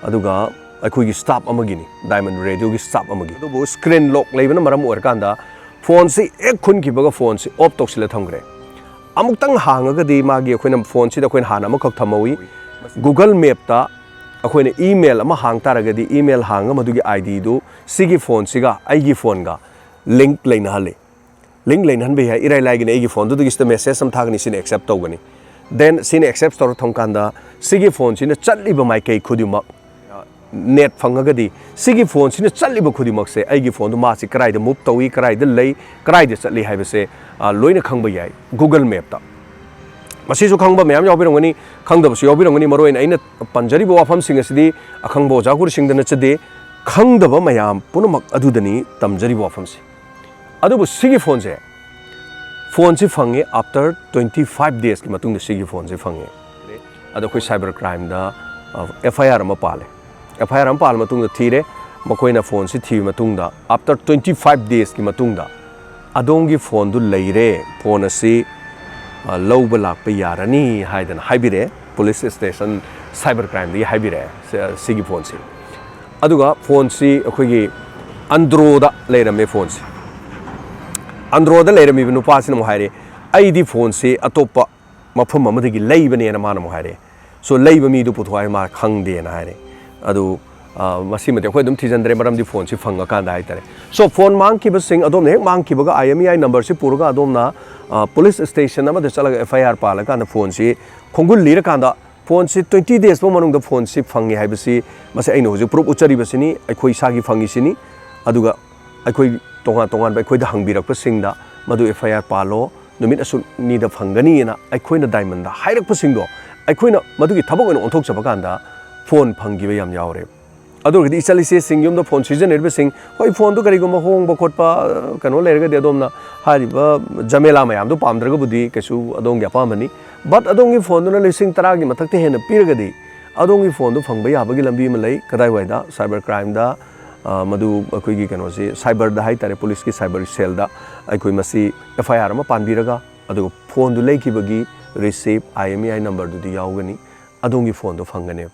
ꯑꯗꯨꯒ ꯑꯩꯈꯣꯏꯒꯤ staff ꯑꯃꯒꯤꯅꯤ, Diamond Radioꯒꯤ staff ꯑꯃꯒꯤ꯫ ꯑꯗꯨꯕꯨ screen lock ꯂꯩꯕꯅ ꯃꯔꯝ ꯑꯣꯏꯔꯀꯥꯟꯗ ꯐꯣꯟꯁꯤ ꯍꯦꯛ ꯈꯨꯟꯈꯤꯕꯒ ꯐꯣꯟꯁꯤ off ꯇꯧꯁꯤꯜꯂ ꯊꯝꯈ꯭ꯔꯦ꯫ ꯑꯃꯨꯛꯇꯪ ꯍꯥꯡꯉꯒꯗꯤ ꯃꯥꯒꯤ, ꯑꯩꯈꯣꯏꯅ ꯐꯣꯟꯁꯤꯗ ꯑꯩꯈꯣꯏꯅ ꯍꯥꯟꯅ ꯑꯃꯈꯛ ꯊꯝꯍꯧꯋꯤ꯫ Google Mapꯇ ꯑꯩꯈꯣꯏꯅ email ꯑꯃ ꯍꯥꯡ ꯇꯥꯔꯒꯗꯤ, email ꯍꯥꯡꯉꯒ ꯃꯗꯨꯒꯤ IDꯗꯨ ꯁꯤꯒꯤ ꯐꯣꯟꯁꯤꯒ ꯑꯩꯒꯤ ꯐꯣꯟꯒ link ꯂꯩꯅꯍꯜꯂꯤ꯫ Link ꯂꯩꯅꯍꯟꯕ ꯌꯥꯏ꯫ ꯏꯔꯥꯏ ꯂꯥꯏꯒꯤꯅꯤ, ꯑꯩꯒꯤ ꯐꯣꯟꯗꯨꯗꯒꯤ ꯁꯤꯗ message ꯑꯃ ꯊꯥꯒꯅꯤ, ꯁꯤꯅ accept ꯇꯧꯒꯅꯤ꯫ Then ꯁꯤꯅ accept ꯇꯧꯔ ꯊꯝꯀꯥꯟꯗ ꯁꯤꯒꯤ ꯐꯣꯟꯁꯤꯅ ꯆꯠꯂꯤꯕ ꯃꯥꯏꯀꯩ ꯈꯨꯗꯤꯡꯃꯛ, net ꯐꯪꯉꯒꯗꯤ ꯁꯤꯒꯤ ꯐꯣꯟꯁꯤꯅ ꯆꯠꯂꯤꯕ ꯈꯨꯗꯤꯡꯃꯛꯁꯦ, ꯑꯩꯒꯤ ꯐꯣꯟꯗꯨ ꯃꯥꯁꯤ ꯀꯗꯥꯏꯗ move ꯇꯧꯏ, ꯀꯗꯥꯏꯗ ꯂꯩ, ꯀꯗꯥꯏꯗ ꯆꯠꯂꯤ ꯍꯥꯏꯕꯁꯦ, ꯑ, ꯂꯣꯏꯅ ꯈꯪꯕ ꯌꯥꯏ Google Mapꯇ꯫ ꯃꯁꯤꯁꯨ ꯈꯪꯕ ꯃꯌꯥꯝ ꯌꯥꯎꯕꯤꯔꯝꯒꯅꯤ, ꯈꯪꯗꯕꯁꯨ ꯌꯥꯎꯕꯤꯔꯝꯒꯅꯤ꯫ ꯃꯔꯨꯑꯣꯏꯅ ꯑꯩꯅ ꯄꯟꯖꯔꯤꯕ ꯋꯥꯐꯝꯁꯤꯡ ꯑꯁꯤꯗꯤ ꯑꯈꯪꯕ ꯑꯣꯖꯥ ꯒꯨꯔꯨꯁꯤꯡꯗ ꯅꯠꯆꯗꯦ, ꯈꯪꯗꯕ ꯃꯌꯥꯝ ꯄꯨꯝꯅꯃꯛ ꯑꯗꯨꯗꯅꯤ ꯇꯝꯖꯔꯤꯕ ꯋꯥꯐꯝꯁꯦ꯫ ꯑꯗꯨꯕꯨ ꯁꯤꯒꯤ ꯐꯣꯟꯁꯦ, ꯐꯣꯟꯁꯤ ꯐꯪꯉꯦ after twenty five daysꯀꯤ ꯃꯇꯨꯡꯗ ꯁꯤꯒꯤ ꯐꯣꯟꯁꯦ ꯐꯪꯉꯦ꯫ ꯑꯗꯣ ꯑꯩꯈꯣꯏ cyber crimeꯗ, ꯑ, FIR ꯑꯃ ꯄꯥꯜꯂꯦ꯫ FIR ꯑꯃ ꯄꯥꯜꯂ ꯃꯇꯨꯡꯗ ꯊꯤꯔꯦ꯫ ꯃꯈꯣꯏꯅ ꯐꯣꯟꯁꯤ ꯊꯤꯕ ꯃꯇꯨꯡꯗ, after twenty five daysꯀꯤ ꯃꯇꯨꯡꯗ, "ꯑꯗꯣꯝꯒꯤ ꯐꯣꯟꯗꯨ ꯂꯩꯔꯦ, ꯐꯣꯟ ꯑꯁꯤ, ꯑ, ꯂꯧꯕ ꯂꯥꯛꯄ ꯌꯥꯔꯅꯤ" ꯍꯥꯏꯗꯅ ꯍꯥꯏꯕꯤꯔꯛꯑꯦ꯫ Police station cyber crimeꯗꯒꯤ ꯍꯥꯏꯕꯤꯔꯛꯑꯦ, ꯁ-, ꯁꯤꯒꯤ ꯐꯣꯟꯁꯤ꯫ ꯑꯗꯨꯒ ꯐꯣꯟꯁꯤ ꯑꯩꯈꯣꯏꯒꯤ Androidꯗ ꯂꯩꯔꯝꯃꯦ ꯐꯣꯟꯁꯤ꯫ Androidꯗ ꯂꯩꯔꯝꯃꯤꯕ ꯅꯨꯄꯥꯁꯤꯅ ꯑꯃꯨꯛ ꯍꯥꯏꯔꯦ, "ꯑꯩꯗꯤ ꯐꯣꯟꯁꯤ ꯑꯇꯣꯞꯄ ꯃꯐꯝ ꯑꯃꯗꯒꯤ ꯂꯩꯕꯅꯦꯅ" ꯃꯥꯅ ꯑꯃꯨꯛ ꯍꯥꯏꯔꯛꯑꯦ꯫ "So ꯂꯩꯕ ꯃꯤꯗꯨ ꯄꯨꯊꯣꯛꯑꯣ ꯍꯥꯏ, ꯃꯥ ꯈꯪꯗꯦꯅ" ꯍꯥꯏꯔꯦ꯫ ꯑꯗꯨ, ꯑ, ꯃꯁꯤꯃꯗꯤ ꯑꯩꯈꯣꯏ ꯑꯗꯨꯝ ꯊꯤꯖꯤꯟꯗ꯭ꯔꯦ, ꯃꯔꯝꯗꯤ ꯐꯣꯟꯁꯤ ꯐꯪꯉꯀꯥꯟꯗ ꯍꯥꯏꯇꯥꯔꯦ꯫ So, ꯐꯣꯟ ꯃꯥꯡꯈꯤꯕꯁꯤꯡ ꯑꯗꯣꯝꯅ ꯍꯦꯛ ꯃꯥꯡꯈꯤꯕꯒ I M E I numberꯁꯤ ꯄꯨꯔꯒ ꯑꯗꯣꯝꯅ, ꯑ, police station ꯑꯃꯗ ꯆꯠꯂꯒ F I R ꯄꯥꯜꯂꯀꯥꯟꯗ ꯐꯣꯟꯁꯤ ꯈꯣꯡꯒꯨꯜ ꯂꯤꯔꯀꯥꯟꯗ ꯐꯣꯟꯁꯤ twenty days ꯐꯥꯎ ꯃꯅꯨꯡꯗ ꯐꯣꯟꯁꯤ ꯐꯪꯉꯤ ꯍꯥꯏꯕꯁꯤ, ꯃꯁꯤ ꯑꯩꯅ ꯍꯧꯖꯤꯛ proof ꯎꯠꯆꯔꯤꯕꯁꯤꯅꯤ, ꯑꯩꯈꯣꯏ ꯏꯁꯥꯒꯤ ꯐꯪꯉꯤꯁꯤꯅꯤ꯫ ꯑꯗꯨꯒ ꯑꯩꯈꯣꯏ ꯇꯣꯉꯥꯟ ꯇꯣꯉꯥꯟꯕ ꯑꯩꯈꯣꯏꯗ ꯍꯪꯕꯤꯔꯛꯄꯁꯤꯡꯗ ꯃꯗꯨ F I R ꯄꯥꯜꯂꯣ, ꯅꯨꯃꯤꯠ ꯑꯁꯨꯛꯅꯤꯗ ꯐꯪꯒꯅꯤꯅ ꯑꯩꯈꯣꯏꯅ diamondꯗ ꯍꯥꯏꯔꯛꯄꯁꯤꯡꯗꯣ ꯑꯩꯈꯣꯏꯅ ꯃꯗꯨꯒꯤ ꯊꯕꯛ ꯑꯣꯏꯅ ꯑꯣꯟꯊꯣꯛꯆꯕ ꯀꯥꯟꯗ ꯐꯣꯟ ꯐꯪꯈꯤꯕ ꯌꯥꯝ ꯌꯥꯎꯔꯦ꯫ ꯑꯗꯨ ꯑꯣꯏꯔꯒꯗꯤ ꯏꯆꯜ ꯏꯆꯦꯁꯤꯡ, ꯌꯨꯝꯗ ꯐꯣꯟ ꯁꯤꯖꯤꯟꯅꯔꯤꯕꯁꯤꯡ, ꯍꯣꯏ, ꯐꯣꯟꯗꯨ ꯀꯔꯤꯒꯨꯝꯕ ꯍꯣꯡꯕ ꯈꯣꯠꯄ, ꯑ, ꯀꯩꯅꯣ ꯂꯩꯔꯒꯗꯤ ꯑꯗꯣꯝꯅ ꯍꯥꯏꯔꯤꯕ ꯖꯃꯦꯂꯥ ꯃꯌꯥꯝꯗꯨ ꯄꯥꯝꯗ꯭ꯔꯒꯕꯨꯗꯤ ꯀꯩꯁꯨ ꯑꯗꯣꯝꯒꯤ ꯑꯄꯥꯝꯕꯅꯤ꯫ But ꯑꯗꯣꯝꯒꯤ ꯐꯣꯟꯗꯨꯅ ꯂꯤꯁꯤꯡ ꯇꯔꯥꯒꯤ ꯃꯊꯛꯇ ꯍꯦꯟꯅ ꯄꯤꯔꯒꯗꯤ ꯑꯗꯣꯝꯒꯤ ꯐꯣꯟꯗꯨ ꯐꯪꯕ ꯌꯥꯕꯒꯤ ꯂꯝꯕꯤ ꯑꯃ ꯂꯩ꯫ ꯀꯗꯥꯏꯋꯥꯏꯗ? Cyber crimeꯗ, ꯑ, ꯃꯗꯨ ꯑꯩꯈꯣꯏꯒꯤ ꯀꯩꯅꯣꯁꯤ, cyberꯗ ꯍꯥꯏꯇꯥꯔꯦ, policeꯀꯤ cyber cellꯗ ꯑꯩꯈꯣꯏ ꯃꯁꯤ F I R ꯑꯃ ꯄꯥꯟꯕꯤꯔꯒ, ꯑꯗꯨꯒ ꯐꯣꯟꯗꯨ ꯂꯩꯈꯤꯕꯒꯤ receipt, I M E I numberꯗꯨꯗꯤ ꯌꯥꯎꯒꯅꯤ, ꯑꯗꯣꯝꯒꯤ ꯐꯣꯟꯗꯣ ꯐꯪꯒꯅꯦꯕ꯫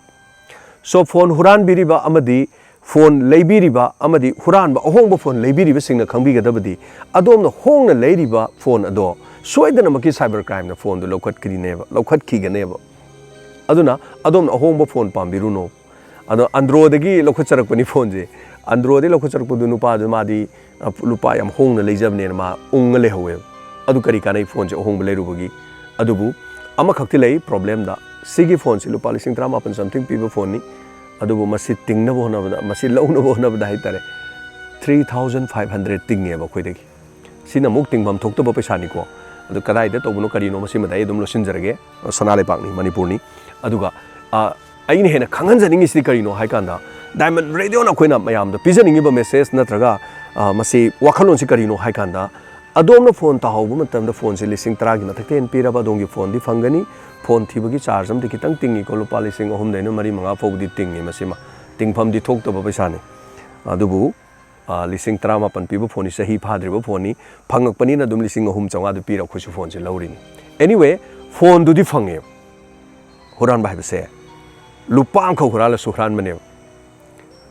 So, ꯐꯣꯟ ꯍꯨꯔꯥꯟꯕꯤꯔꯤꯕ ꯑꯃꯗꯤ ꯐꯣꯟ ꯂꯩꯕꯤꯔꯤꯕ ꯑꯃꯗꯤ ꯍꯨꯔꯥꯟꯕ, ꯑꯍꯣꯡꯕ ꯐꯣꯟ ꯂꯩꯕꯤꯔꯤꯕꯁꯤꯡꯅ ꯈꯪꯕꯤꯒꯗꯕꯗꯤ, ꯑꯗꯣꯝꯅ ꯍꯣꯡꯅ ꯂꯩꯔꯤꯕ ꯐꯣꯟ ꯑꯗꯣ ꯁꯣꯏꯗꯅꯃꯛꯀꯤ cyber crimeꯅ ꯐꯣꯟꯗꯨ ꯂꯧꯈꯠꯀꯅꯤꯅꯦꯕ, ꯂꯧꯈꯠꯈꯤꯒꯅꯦꯕ꯫ ꯑꯗꯨꯅ ꯑꯗꯣꯝꯅ ꯑꯍꯣꯡꯕ ꯐꯣꯟ ꯄꯥꯝꯕꯤꯔꯨꯅꯣ꯫ ꯑꯗꯣ Androidꯗꯒꯤ ꯂꯧꯈꯠꯆꯔꯛꯄꯅꯤ ꯐꯣꯟꯁꯦ꯫ Androidꯗꯒꯤ ꯂꯧꯈꯠꯆꯔꯛꯄꯗꯨ ꯅꯨꯄꯥꯗꯨ ꯃꯥꯗꯤ, ꯑ, ꯂꯨꯄꯥ ꯌꯥꯝ ꯍꯣꯡꯅ ꯂꯩꯖꯕꯅꯦꯅ ꯃꯥ ꯎꯪꯉ ꯂꯩꯍꯧꯋꯦꯕ꯫ ꯑꯗꯨ ꯀꯔꯤ ꯀꯥꯟꯅꯩ ꯐꯣꯟꯁꯦ ꯑꯍꯣꯡꯕ ꯂꯩꯔꯨꯕꯒꯤ? ꯑꯗꯨꯕꯨ ꯑꯃꯈꯛꯇꯤ ꯂꯩ problemꯗ꯫ ꯁꯤꯒꯤ ꯐꯣꯟꯁꯤ ꯂꯨꯄꯥ ꯂꯤꯁꯤꯡ ꯇꯔꯥꯃꯥꯄꯟ something ꯄꯤꯕ ꯐꯣꯟꯅꯤ꯫ ꯑꯗꯨꯕꯨ ꯃꯁꯤ ꯇꯤꯡꯅꯕ ꯍꯣꯠꯅꯕꯗ, ꯃꯁꯤ ꯂꯧꯅꯕ ꯍꯣꯠꯅꯕꯗ ꯍꯥꯏꯇꯥꯔꯦ, three thousand five hundred ꯇꯤꯡꯉꯦꯕ ꯑꯩꯈꯣꯏꯗꯒꯤ꯫ ꯁꯤꯅ ꯑꯃꯨꯛ ꯇꯤꯡꯐꯝ ꯊꯣꯛꯇꯕ ꯄꯩꯁꯥꯅꯤꯀꯣ꯫ ꯑꯗꯨ ꯀꯗꯥꯏꯗ ꯇꯧꯕꯅꯣ ꯀꯔꯤꯅꯣ ꯃꯁꯤꯃꯗꯤ ꯑꯩ ꯑꯗꯨꯝ ꯂꯣꯠꯁꯤꯟꯖꯔꯒꯦ꯫ ꯁꯅꯥ ꯂꯩꯕꯥꯛꯅꯤ, ꯃꯅꯤꯄꯨꯔꯅꯤ꯫ ꯑꯗꯨꯒ, ꯑ, ꯑꯩꯅ ꯍꯦꯟꯅ ꯈꯪꯍꯟꯖꯅꯤꯡꯉꯤꯁꯤꯗꯤ ꯀꯔꯤꯅꯣ ꯍꯥꯏ ꯀꯥꯟꯗ, Diamond Radioꯅ ꯑꯩꯈꯣꯏꯅ ꯃꯌꯥꯝꯗ ꯄꯤꯖꯅꯤꯡꯉꯤꯕ message ꯅꯠꯇ꯭ꯔꯒ, ꯑ, ꯃꯁꯤ ꯋꯥꯈꯜꯂꯣꯟꯁꯤ ꯀꯔꯤꯅꯣ ꯍꯥꯏ ꯀꯥꯟꯗ, ꯑꯗꯣꯝꯅ ꯐꯣꯟ ꯇꯥꯍꯧꯕ ꯃꯇꯝꯗ ꯐꯣꯟꯁꯦ ꯂꯤꯁꯤꯡ ꯇꯔꯥꯒꯤ ꯃꯊꯛꯇ ꯍꯦꯟꯅ ꯄꯤꯔꯕ ꯑꯗꯣꯝꯒꯤ ꯐꯣꯟꯗꯤ ꯐꯪꯒꯅꯤ꯫ ꯐꯣꯟ ꯊꯤꯕꯒꯤ charge ꯑꯃꯗꯤ ꯈꯤꯇꯪ ꯇꯤꯡꯉꯤꯀꯣ, ꯂꯨꯄꯥ ꯂꯤꯁꯤꯡ ꯑꯍꯨꯝꯗꯩꯅ ꯃꯔꯤ ꯃꯉꯥ ꯐꯥꯎꯕꯗꯤ ꯇꯤꯡꯉꯤ꯫ ꯃꯁꯤꯃ ꯇꯤꯡꯐꯝꯗꯤ ꯊꯣꯛꯇꯕ ꯄꯩꯁꯥꯅꯤ꯫ ꯑꯗꯨꯕꯨ, ꯑ, ꯂꯤꯁꯤꯡ ꯇꯔꯥꯃꯥꯄꯟ ꯄꯤꯕ ꯐꯣꯟꯅꯤ, ꯆꯍꯤ ꯐꯥꯗ꯭ꯔꯤꯕ ꯐꯣꯟꯅꯤ, ꯐꯪꯉꯛꯄꯅꯤꯅ ꯑꯗꯨꯝ ꯂꯤꯁꯤꯡ ꯑꯍꯨꯝ ꯆꯥꯝꯃꯉꯥꯗꯨ ꯄꯤꯔ ꯑꯩꯈꯣꯏꯁꯨ ꯐꯣꯟꯁꯦ ꯂꯧꯔꯤꯅꯤ꯫ Anyway, ꯐꯣꯟꯗꯨꯗꯤ ꯐꯪꯉꯦꯕ꯫ ꯍꯨꯔꯥꯟꯕ ꯍꯥꯏꯕꯁꯦ ꯂꯨꯄꯥ ꯑꯃꯈꯛ ꯍꯨꯔꯥꯜꯂꯁꯨ ꯍꯨꯔꯥꯟꯕꯅꯦꯕ,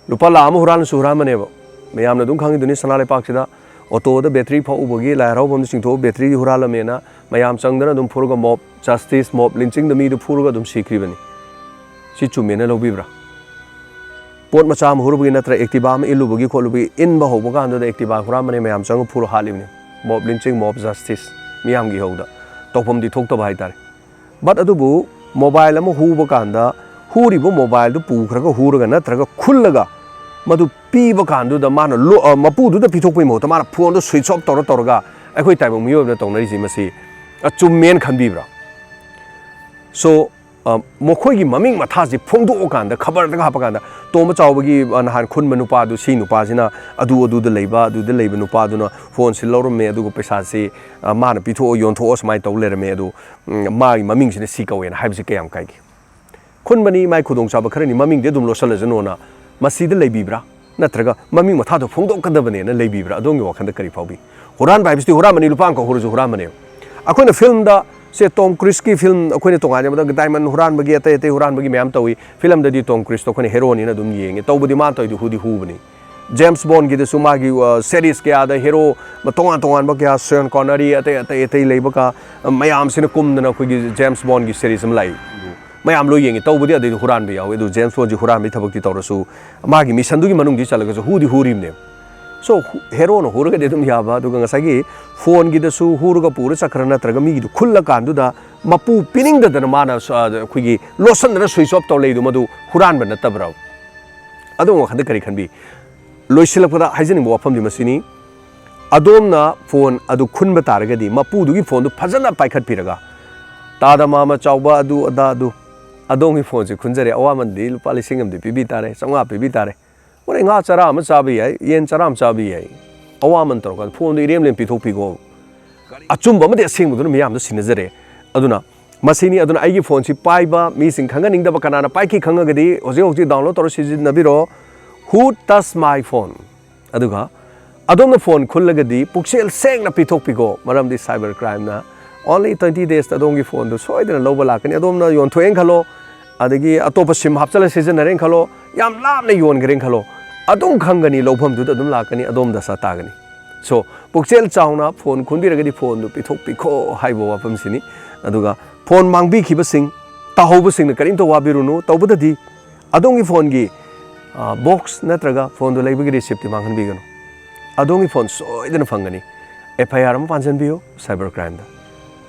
ꯂꯨꯄꯥ ꯂꯥꯈ ꯑꯃ ꯍꯨꯔꯥꯜꯂꯁꯨ ꯍꯨꯔꯥꯟꯕꯅꯦꯕ꯫ ꯃꯌꯥꯝꯅ ꯑꯗꯨꯝ ꯈꯪꯉꯤꯗꯨꯅꯤ, ꯁꯅꯥ ꯂꯩꯄꯥꯛꯁꯤꯗ ꯑꯣꯇꯣꯗ battery ꯐꯥꯎꯕꯒꯤ ꯂꯥꯏ ꯍꯔꯥꯎꯐꯝꯗ ꯆꯤꯡꯊꯣꯛꯑ battery ꯍꯨꯔꯥꯜꯂꯝꯃꯦꯅ ꯃꯌꯥꯝ ꯆꯪꯗꯅ ꯑꯗꯨꯝ ꯐꯨꯔꯒ mob justice, mob lynchingꯗ ꯃꯤꯗꯨ ꯐꯨꯔꯒ ꯑꯗꯨꯝ ꯁꯤꯈ꯭ꯔꯤꯕꯅꯤ꯫ ꯁꯤ ꯆꯨꯝꯃꯦꯅ ꯂꯧꯕꯤꯕ꯭ꯔꯥ? ꯄꯣꯠ ꯃꯆꯥ ꯑꯃ ꯍꯨꯔꯨꯕꯒꯤ ꯅꯠꯇ꯭ꯔ Activa ꯑꯃ ꯏꯜꯂꯨꯕꯒꯤ ꯈꯣꯠꯂꯨꯕꯒꯤ ꯏꯟꯕ ꯍꯧꯕ ꯀꯥꯟꯗꯨꯗ Activa ꯍꯨꯔꯥꯟꯕꯅꯦ ꯃꯌꯥꯝ ꯆꯪꯉ ꯐꯨꯔ ꯍꯥꯠꯂꯤꯕꯅꯤ꯫ ꯃꯣꯞ ꯂꯤꯟꯆꯤꯡ, ꯃꯣꯞ ꯖꯁꯇꯤꯁ ꯃꯤꯌꯥꯝꯒꯤ ꯍꯧꯗ ꯇꯧꯐꯝꯗꯤ ꯊꯣꯛꯇꯕ ꯍꯥꯏꯇꯥꯔꯦ꯫ But ꯑꯗꯨꯕꯨ ꯃꯣꯕꯥꯏꯜ ꯑꯃ ꯍꯨꯕ ꯀꯥꯟꯗ ꯍꯨꯔꯤꯕ ꯃꯣꯕꯥꯏꯜꯗꯨ ꯄꯨꯈ꯭ꯔꯒ ꯍꯨꯔꯒ ꯅꯠꯇ꯭ꯔꯒ ꯈꯨꯜꯂꯒ ꯃꯗꯨ ꯄꯤꯕ ꯀꯥꯟꯗꯨꯗ ꯃꯥꯅ ꯂꯣ-, ꯑ, ꯃꯄꯨꯗꯨꯗ ꯄꯤꯊꯣꯛꯄꯒꯤ ꯃꯍꯨꯠꯇ ꯃꯥꯅ ꯐꯣꯟꯗꯣ switch off ꯇꯧꯔ ꯇꯧꯔꯒ ꯑꯩꯈꯣꯏ ꯇꯥꯏꯕꯪ ꯃꯤꯑꯣꯏꯕꯅ ꯇꯧꯅꯔꯤꯁꯤ ꯃꯁꯤ ꯑꯆꯨꯝꯃꯦꯅ ꯈꯟꯕꯤꯕ꯭ꯔꯥ? So, ꯑ, ꯃꯈꯣꯏꯒꯤ ꯃꯃꯤꯡ ꯃꯊꯥꯁꯤ ꯐꯣꯡꯗꯣꯛꯑꯀꯥꯟꯗ, ꯈꯕꯔꯗꯒ ꯍꯥꯞꯄꯀꯥꯟꯗ, ꯇꯣꯝꯕ ꯆꯥꯎꯕꯒꯤ, ꯑ, ꯅꯍꯥꯟ ꯈꯨꯟꯕ ꯅꯨꯄꯥꯗꯨ, ꯁꯤ ꯅꯨꯄꯥꯁꯤꯅ ꯑꯗꯨ, ꯑꯗꯨꯗ ꯂꯩꯕ, ꯑꯗꯨꯗ ꯂꯩꯕ ꯅꯨꯄꯥꯗꯨꯅ ꯐꯣꯟꯁꯤ ꯂꯧꯔꯝꯃꯦ, ꯑꯗꯨꯒ ꯄꯩꯁꯥꯁꯤ, ꯑ, ꯃꯥꯅ ꯄꯤꯊꯣꯛꯑ ꯌꯣꯟꯊꯣꯛꯑ ꯁꯨꯃꯥꯏꯅ ꯇꯧ ꯂꯩꯔꯝꯃꯦ, ꯑꯗꯨ, ꯎꯝ, ꯃꯥꯒꯤ ꯃꯃꯤꯡꯁꯤꯅ ꯁꯤ ꯀꯧꯋꯦꯅ ꯍꯥꯏꯕꯁꯤ ꯀꯌꯥꯝ ꯀꯥꯏꯒꯦ? ꯈꯨꯟꯕꯅꯤ, ꯃꯥꯏ ꯈꯨꯗꯣꯡꯆꯥꯕ ꯈꯔꯅꯤ, ꯃꯃꯤꯡꯗꯤ ꯑꯗꯨꯝ ꯂꯣꯠꯁꯤꯜꯂꯁꯅꯣꯅ ꯃꯁꯤꯗ ꯂꯩꯕꯤꯕ꯭ꯔꯥ? ꯅꯠꯇ꯭ꯔꯒ ꯃꯃꯤꯡ ꯃꯊꯥꯗꯣ ꯐꯣꯡꯗꯣꯛꯀꯗꯕꯅꯦꯅ ꯂꯩꯕꯤꯕ꯭ꯔꯥ? ꯑꯗꯣꯝꯒꯤ ꯋꯥꯈꯜꯗ ꯀꯔꯤ ꯐꯥꯎꯕꯤ? ꯍꯨꯔꯥꯟꯕ ꯍꯥꯏꯕꯁꯤꯗꯤ ꯍꯨꯔꯥꯟꯕꯅꯤ, ꯂꯨꯄꯥ ꯑꯃꯈꯛ ꯍꯨꯔꯁꯨ ꯍꯨꯔꯥꯟꯕꯅꯦꯕ꯫ ꯑꯩꯈꯣꯏꯅ ꯐꯤꯂꯝꯗ, ꯁꯦ, ꯇꯣꯝ ꯀ꯭ꯔꯨꯖꯀꯤ ꯐꯤꯂꯝ ꯑꯩꯈꯣꯏꯅ ꯇꯣꯉꯥꯟꯅ ꯌꯦꯡꯕꯗ ꯗꯥꯏꯃꯟ ꯍꯨꯔꯥꯟꯕꯒꯤ, ꯑꯇꯩ ꯑꯇꯩ ꯍꯨꯔꯥꯟꯕꯒꯤ ꯃꯌꯥꯝ ꯇꯧꯏ꯫ ꯐꯤꯂꯝꯗꯗꯤ ꯇꯣꯝ ꯀ꯭ꯔꯨꯖꯇꯣ ꯑꯩꯈꯣꯏꯅ ꯍꯦꯔꯣꯅꯤꯅ ꯑꯗꯨꯝ ꯌꯦꯡꯉꯤ꯫ ꯇꯧꯕꯗꯤ ꯃꯥꯅ ꯇꯧꯔꯤꯗꯨ ꯍꯨꯗꯤ ꯍꯨꯕꯅꯤ꯫ ꯖꯦꯝꯁ ꯕꯣꯟꯒꯤꯗꯁꯨ ꯃꯥꯒꯤ, ꯑ, series ꯀꯌꯥꯗ ꯍꯦꯔꯣ ꯇꯣꯉꯥꯟ ꯇꯣꯉꯥꯟꯕ ꯀꯌꯥ, ꯁꯣꯟ ꯀꯣꯅꯔꯤ, ꯑꯇꯩ ꯑꯇꯩ ꯑꯇꯩ ꯂꯩꯕ ꯀ-, ꯃꯌꯥꯝꯁꯤꯅ ꯀꯨꯝꯗꯅ ꯑꯩꯈꯣꯏꯒꯤ ꯖꯦꯝꯁ ꯕꯣꯟꯒꯤ series ꯑꯃ ꯂꯥꯛꯏ꯫ ꯃꯌꯥꯝ ꯂꯣꯏ ꯌꯦꯡꯉꯤ꯫ ꯇꯧꯕꯗꯤ ꯑꯗꯩꯗ ꯍꯨꯔꯥꯟꯕ ꯌꯥꯎꯋꯤ, ꯑꯗꯨ ꯖꯦꯝꯁ ꯕꯣꯟꯁꯤ ꯍꯨꯔꯥꯟꯕꯒꯤ ꯊꯕꯛꯇꯤ ꯇꯧꯔꯁꯨ ꯃꯥꯒꯤ ꯃꯤꯁꯟꯗꯨꯒꯤ ꯃꯅꯨꯡꯗꯤ ꯆꯠꯂꯒꯁꯨ ꯍꯨꯗꯤ ꯍꯨꯔꯤꯕꯅꯦꯕ꯫ So, ꯍꯨ-, ꯍꯦꯔꯣꯅ ꯍꯨꯔꯒꯗꯤ ꯑꯗꯨꯝ ꯌꯥꯕ, ꯑꯗꯨꯒ ꯉꯁꯥꯏꯒꯤ ꯐꯣꯟꯒꯤꯗꯁꯨ ꯍꯨꯔꯒ ꯄꯨꯔ ꯆꯠꯈ꯭ꯔ ꯅꯠꯇ꯭ꯔꯒ ꯃꯤꯒꯤꯗꯨ ꯈꯨꯜꯂꯀꯥꯟꯗꯨꯗ ꯃꯄꯨ ꯄꯤꯅꯤꯡꯗꯗꯅ ꯃꯥꯅ ꯁ-, ꯑ, ꯑꯩꯈꯣꯏꯒꯤ ꯂꯣꯠꯁꯤꯟꯗꯅ switch off ꯇꯧ ꯂꯩꯗꯨ ꯃꯗꯨ ꯍꯨꯔꯥꯟꯕ ꯅꯠꯇꯕ꯭ꯔꯥ? ꯑꯗꯣꯝ ꯋꯥꯈꯜꯗ ꯀꯔꯤ ꯈꯟꯕꯤ? ꯂꯣꯏꯁꯤꯜꯂꯛꯄꯗ ꯍꯥꯏꯖꯅꯤꯡꯕ ꯋꯥꯐꯝꯗꯤ ꯃꯁꯤꯅꯤ, ꯑꯗꯣꯝꯅ ꯐꯣꯟ ꯑꯗꯨ ꯈꯨꯟꯕ ꯇꯥꯔꯒꯗꯤ ꯃꯄꯨꯗꯨꯒꯤ ꯐꯣꯟꯗꯨ ꯐꯖꯅ ꯄꯥꯏꯈꯠꯄꯤꯔꯒ, "ꯇꯥꯗ ꯃꯥꯃ ꯆꯥꯎꯕ ꯑꯗꯨ ꯑꯗꯥ ꯑꯗꯨ, ꯑꯗꯣꯝꯒꯤ ꯐꯣꯟꯁꯦ ꯈꯨꯟꯖꯔꯦ, ꯑꯋꯥꯃꯟꯗꯤ ꯂꯨꯄꯥ ꯂꯤꯁꯤꯡ ꯑꯃꯗꯤ ꯄꯤꯕꯤ ꯇꯥꯔꯦ, ꯆꯥꯝꯃꯉꯥ ꯄꯤꯕꯤ ꯇꯥꯔꯦ, ꯍꯣꯔꯦꯟ ꯉꯥ ꯆꯔꯥ ꯑꯃ ꯆꯥꯕ ꯌꯥꯏ, ꯌꯦꯟ ꯆꯔꯥ ꯑꯃ ꯆꯥꯕ ꯌꯥꯏ, ꯑꯋꯥꯃꯟ ꯇꯧꯔꯀꯥꯟꯗ ꯐꯣꯟꯗꯨ ꯏꯔꯦꯝ ꯂꯦꯝ ꯄꯤꯊꯣꯛꯄꯤꯈꯣ"꯫ ꯑꯆꯨꯝꯕ ꯑꯃꯗꯤ ꯑꯁꯦꯡꯕꯗꯨꯅ ꯃꯤꯌꯥꯝꯗ ꯁꯤꯟꯅꯖꯔꯦ꯫ ꯑꯗꯨꯅ ꯃꯁꯤꯅꯤ꯫ ꯑꯗꯨꯅ ꯑꯩꯒꯤ ꯐꯣꯟꯁꯤ ꯄꯥꯏꯕ ꯃꯤꯁꯤꯡ ꯈꯪꯍꯟꯅꯤꯡꯗꯕ, ꯀꯅꯥꯅ ꯄꯥꯏꯈꯤ ꯈꯪꯉꯒꯗꯤ ꯍꯧꯖꯤꯛ ꯍꯧꯖꯤꯛ download ꯇꯧꯔ ꯁꯤꯖꯤꯟꯅꯕꯤꯔꯣ, "Who touch my phone?" ꯑꯗꯨꯒ ꯑꯗꯣꯝꯅ ꯐꯣꯟ ꯈꯨꯜꯂꯒꯗꯤ ꯄꯨꯛꯆꯦꯜ ꯁꯦꯡꯅ ꯄꯤꯊꯣꯛꯄꯤꯈꯣ, ꯃꯔꯝꯗꯤ cyber crimeꯅ only twenty daysꯇ ꯑꯗꯣꯝꯒꯤ ꯐꯣꯟꯗꯨ ꯁꯣꯏꯗꯅ ꯂꯧꯕ ꯂꯥꯛꯀꯅꯤ꯫ ꯑꯗꯣꯝꯅ ꯌꯣꯟꯊꯣꯛꯑꯦꯅ ꯈꯜꯂꯣ, ꯑꯗꯒꯤ ꯑꯇꯣꯞꯄ ꯁꯤꯝ ꯍꯥꯞꯆꯜꯂ ꯁꯤꯖꯤꯟꯅꯔꯦꯅ ꯈꯜꯂꯣ, ꯌꯥꯝ ꯂꯥꯞꯅ ꯌꯣꯟꯈ꯭ꯔꯦꯅ ꯈꯜꯂꯣ, ꯑꯗꯨꯝ ꯈꯪꯒꯅꯤ, ꯂꯧꯐꯝꯗꯨꯗ ꯑꯗꯨꯝ ꯂꯥꯛꯀꯅꯤ, ꯑꯗꯣꯝ ꯗꯁꯥ ꯇꯥꯒꯅꯤ꯫ So, ꯄꯨꯛꯆꯦꯜ ꯆꯥꯎꯅ ꯐꯣꯟ ꯈꯨꯟꯕꯤꯔꯒꯗꯤ ꯐꯣꯟꯗꯨ ꯄꯤꯊꯣꯛꯄꯤꯈꯣ ꯍꯥꯏꯕ ꯋꯥꯐꯝꯁꯤꯅꯤ꯫ ꯑꯗꯨꯒ ꯐꯣꯟ ꯃꯥꯡꯕꯤꯈꯤꯕꯁꯤꯡ, ꯇꯥꯍꯧꯕꯁꯤꯡꯅ ꯀꯔꯤꯝꯇ ꯋꯥꯕꯤꯔꯨꯅꯨ, ꯇꯧꯕꯗꯗꯤ ꯑꯗꯣꯝꯒꯤ ꯐꯣꯟꯒꯤ ꯕꯣꯛꯁ ꯅꯠꯇ꯭ꯔꯒ ꯐꯣꯟꯗꯣ ꯂꯩꯕꯒꯤ ꯔꯤꯁꯤꯞꯇꯤ ꯃꯥꯡꯍꯟꯕꯤꯒꯅꯨ꯫ ꯑꯗꯣꯝꯒꯤ ꯐꯣꯟ ꯁꯣꯏꯗꯅ ꯐꯪꯒꯅꯤ꯫ ꯑꯦꯐ ꯑꯥꯏ ꯑꯥꯔ ꯑꯃ ꯄꯥꯟꯁꯤꯟꯕꯤꯌꯨ ꯁꯥꯏꯕꯔ ꯀ꯭ꯔꯥꯏꯝꯗ꯫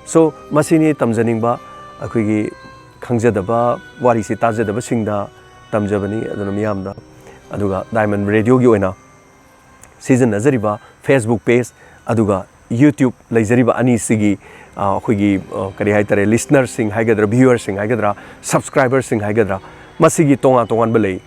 ꯁꯣ, ꯃꯁꯤꯅꯤ ꯇꯝꯖꯅꯤꯡꯕ, ꯑꯩꯈꯣꯏꯒꯤ ꯈꯪꯖꯗꯕ, ꯋꯥꯔꯤꯁꯤ ꯇꯥꯖꯗꯕꯁꯤꯡꯗ ꯇꯝꯖꯕꯅꯤ꯫ ꯑꯗꯨꯅ ꯃꯤꯌꯥꯝꯗ, ꯑꯗꯨꯒ ꯗꯥꯏꯃꯟ ꯔꯦꯗꯤꯑꯣꯒꯤ ꯑꯣꯏꯅ ꯁꯤꯖꯤꯟꯅꯖꯔꯤꯕ ꯐꯦꯁꯕꯨꯛ ꯄꯦꯖ ꯑꯗꯨꯒ ꯌꯨꯇ꯭ꯌꯨꯕ ꯂꯩꯖꯔꯤꯕ ꯑꯅꯤꯁꯤꯒꯤ, ꯑ, ꯑꯩꯈꯣꯏꯒꯤ, ꯑ, ꯀꯔꯤ ꯍꯥꯏꯇꯥꯔꯦ, ꯂꯤꯁꯅꯔꯁꯤꯡ ꯍꯥꯏꯒꯗ꯭ꯔꯥ, ꯚ꯭ꯌꯨꯋꯔꯁꯤꯡ ꯍꯥꯏꯒꯗ꯭ꯔꯥ, ꯁꯕꯁꯀ꯭ꯔꯥꯏꯕꯔꯁꯤꯡ ꯍꯥꯏꯒꯗ꯭ꯔꯥ, ꯃꯁꯤꯒꯤ ꯇꯣꯉꯥꯟ ꯇꯣꯉꯥꯟꯕ ꯂꯩ꯫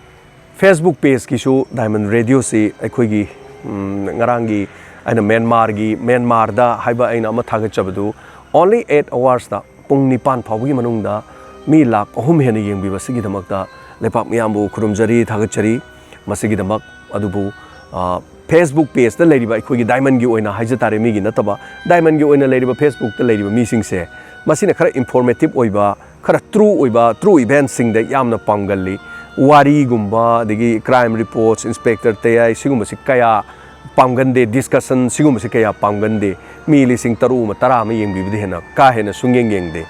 ꯐꯦꯁꯕꯨꯛ ꯄꯦꯖꯀꯤꯁꯨ ꯗꯥꯏꯃꯟ ꯔꯦꯗꯤꯑꯣꯁꯤ ꯑꯩꯈꯣꯏꯒꯤ, ꯎꯝ, ꯉꯔꯥꯡꯒꯤ ꯑꯩꯅ ꯃ꯭ꯌꯥꯟꯃꯥꯔꯒꯤ, ꯃ꯭ꯌꯥꯟꯃꯥꯔꯗ ꯍꯥꯏꯕ ꯑꯩꯅ ꯑꯃ ꯊꯥꯒꯠꯆꯕꯗꯨ, only eight hours ꯇ, ꯄꯨꯡ ꯅꯤꯄꯥꯟ ꯐꯥꯎꯕꯒꯤ ꯃꯅꯨꯡꯗ ꯃꯤ ꯂꯥꯈ ꯑꯍꯨꯝ ꯍꯦꯟꯅ ꯌꯦꯡꯕꯤꯕ, ꯁꯤꯒꯤꯗꯃꯛꯇ ꯂꯩꯄꯥꯛ ꯃꯤꯌꯥꯝꯕꯨ ꯈꯨꯔꯨꯝꯖꯔꯤ, ꯊꯥꯒꯠꯆꯔꯤ꯫ ꯃꯁꯤꯒꯤꯗꯃꯛ, ꯑꯗꯨꯕꯨ, ꯑ, ꯐꯦꯁꯕꯨꯛ ꯄꯦꯖꯇ ꯂꯩꯔꯤꯕ ꯑꯩꯈꯣꯏꯒꯤ ꯗꯥꯏꯃꯟꯒꯤ ꯑꯣꯏꯅ ꯍꯥꯏꯖ ꯇꯥꯔꯦ, ꯃꯤꯒꯤ ꯅꯠꯇꯕ, ꯗꯥꯏꯃꯟꯒꯤ ꯑꯣꯏꯅ ꯂꯩꯔꯤꯕ ꯐꯦꯁꯕꯨꯛꯇ ꯂꯩꯔꯤꯕ ꯃꯤꯁꯤꯡꯁꯦ, ꯃꯁꯤꯅ ꯈꯔ ꯏꯟꯐꯣꯔꯃꯦꯇꯤꯞ ꯑꯣꯏꯕ, ꯈꯔ ꯇ꯭ꯔꯨ ꯑꯣꯏꯕ, ꯇ꯭ꯔꯨ ꯏꯚꯦꯟꯠꯁꯤꯡꯗ ꯌꯥꯝꯅ ꯄꯥꯝꯒꯜꯂꯤ꯫ ꯋꯥꯔꯤꯒꯨꯝꯕ, ꯑꯗꯒꯤ ꯀ꯭ꯔꯥꯏꯝ ꯔꯤꯄꯣꯔꯠꯁ, ꯏꯟꯁꯄꯦꯛꯇꯔ ꯇꯌꯥꯏ, ꯁꯤꯒꯨꯝꯕꯁꯤ ꯀꯌꯥ ꯄꯥꯝꯒꯟꯗꯦ, ꯗꯤꯁꯀꯁꯟ ꯁꯤꯒꯨꯝꯕꯁꯤ ꯀꯌꯥ ꯄꯥꯝꯒꯟꯗꯦ꯫ ꯃꯤ ꯂꯤꯁꯤꯡ ꯇꯔꯨꯛ ꯑꯃ, ꯇꯔꯥ ꯑꯃ ꯌꯦꯡꯕꯤꯕꯗꯤ ꯍꯦꯟꯅ ꯀꯥ ꯍꯦꯟꯅ ꯁꯨꯡꯌꯦꯡ ꯌꯦꯡꯗꯦ꯫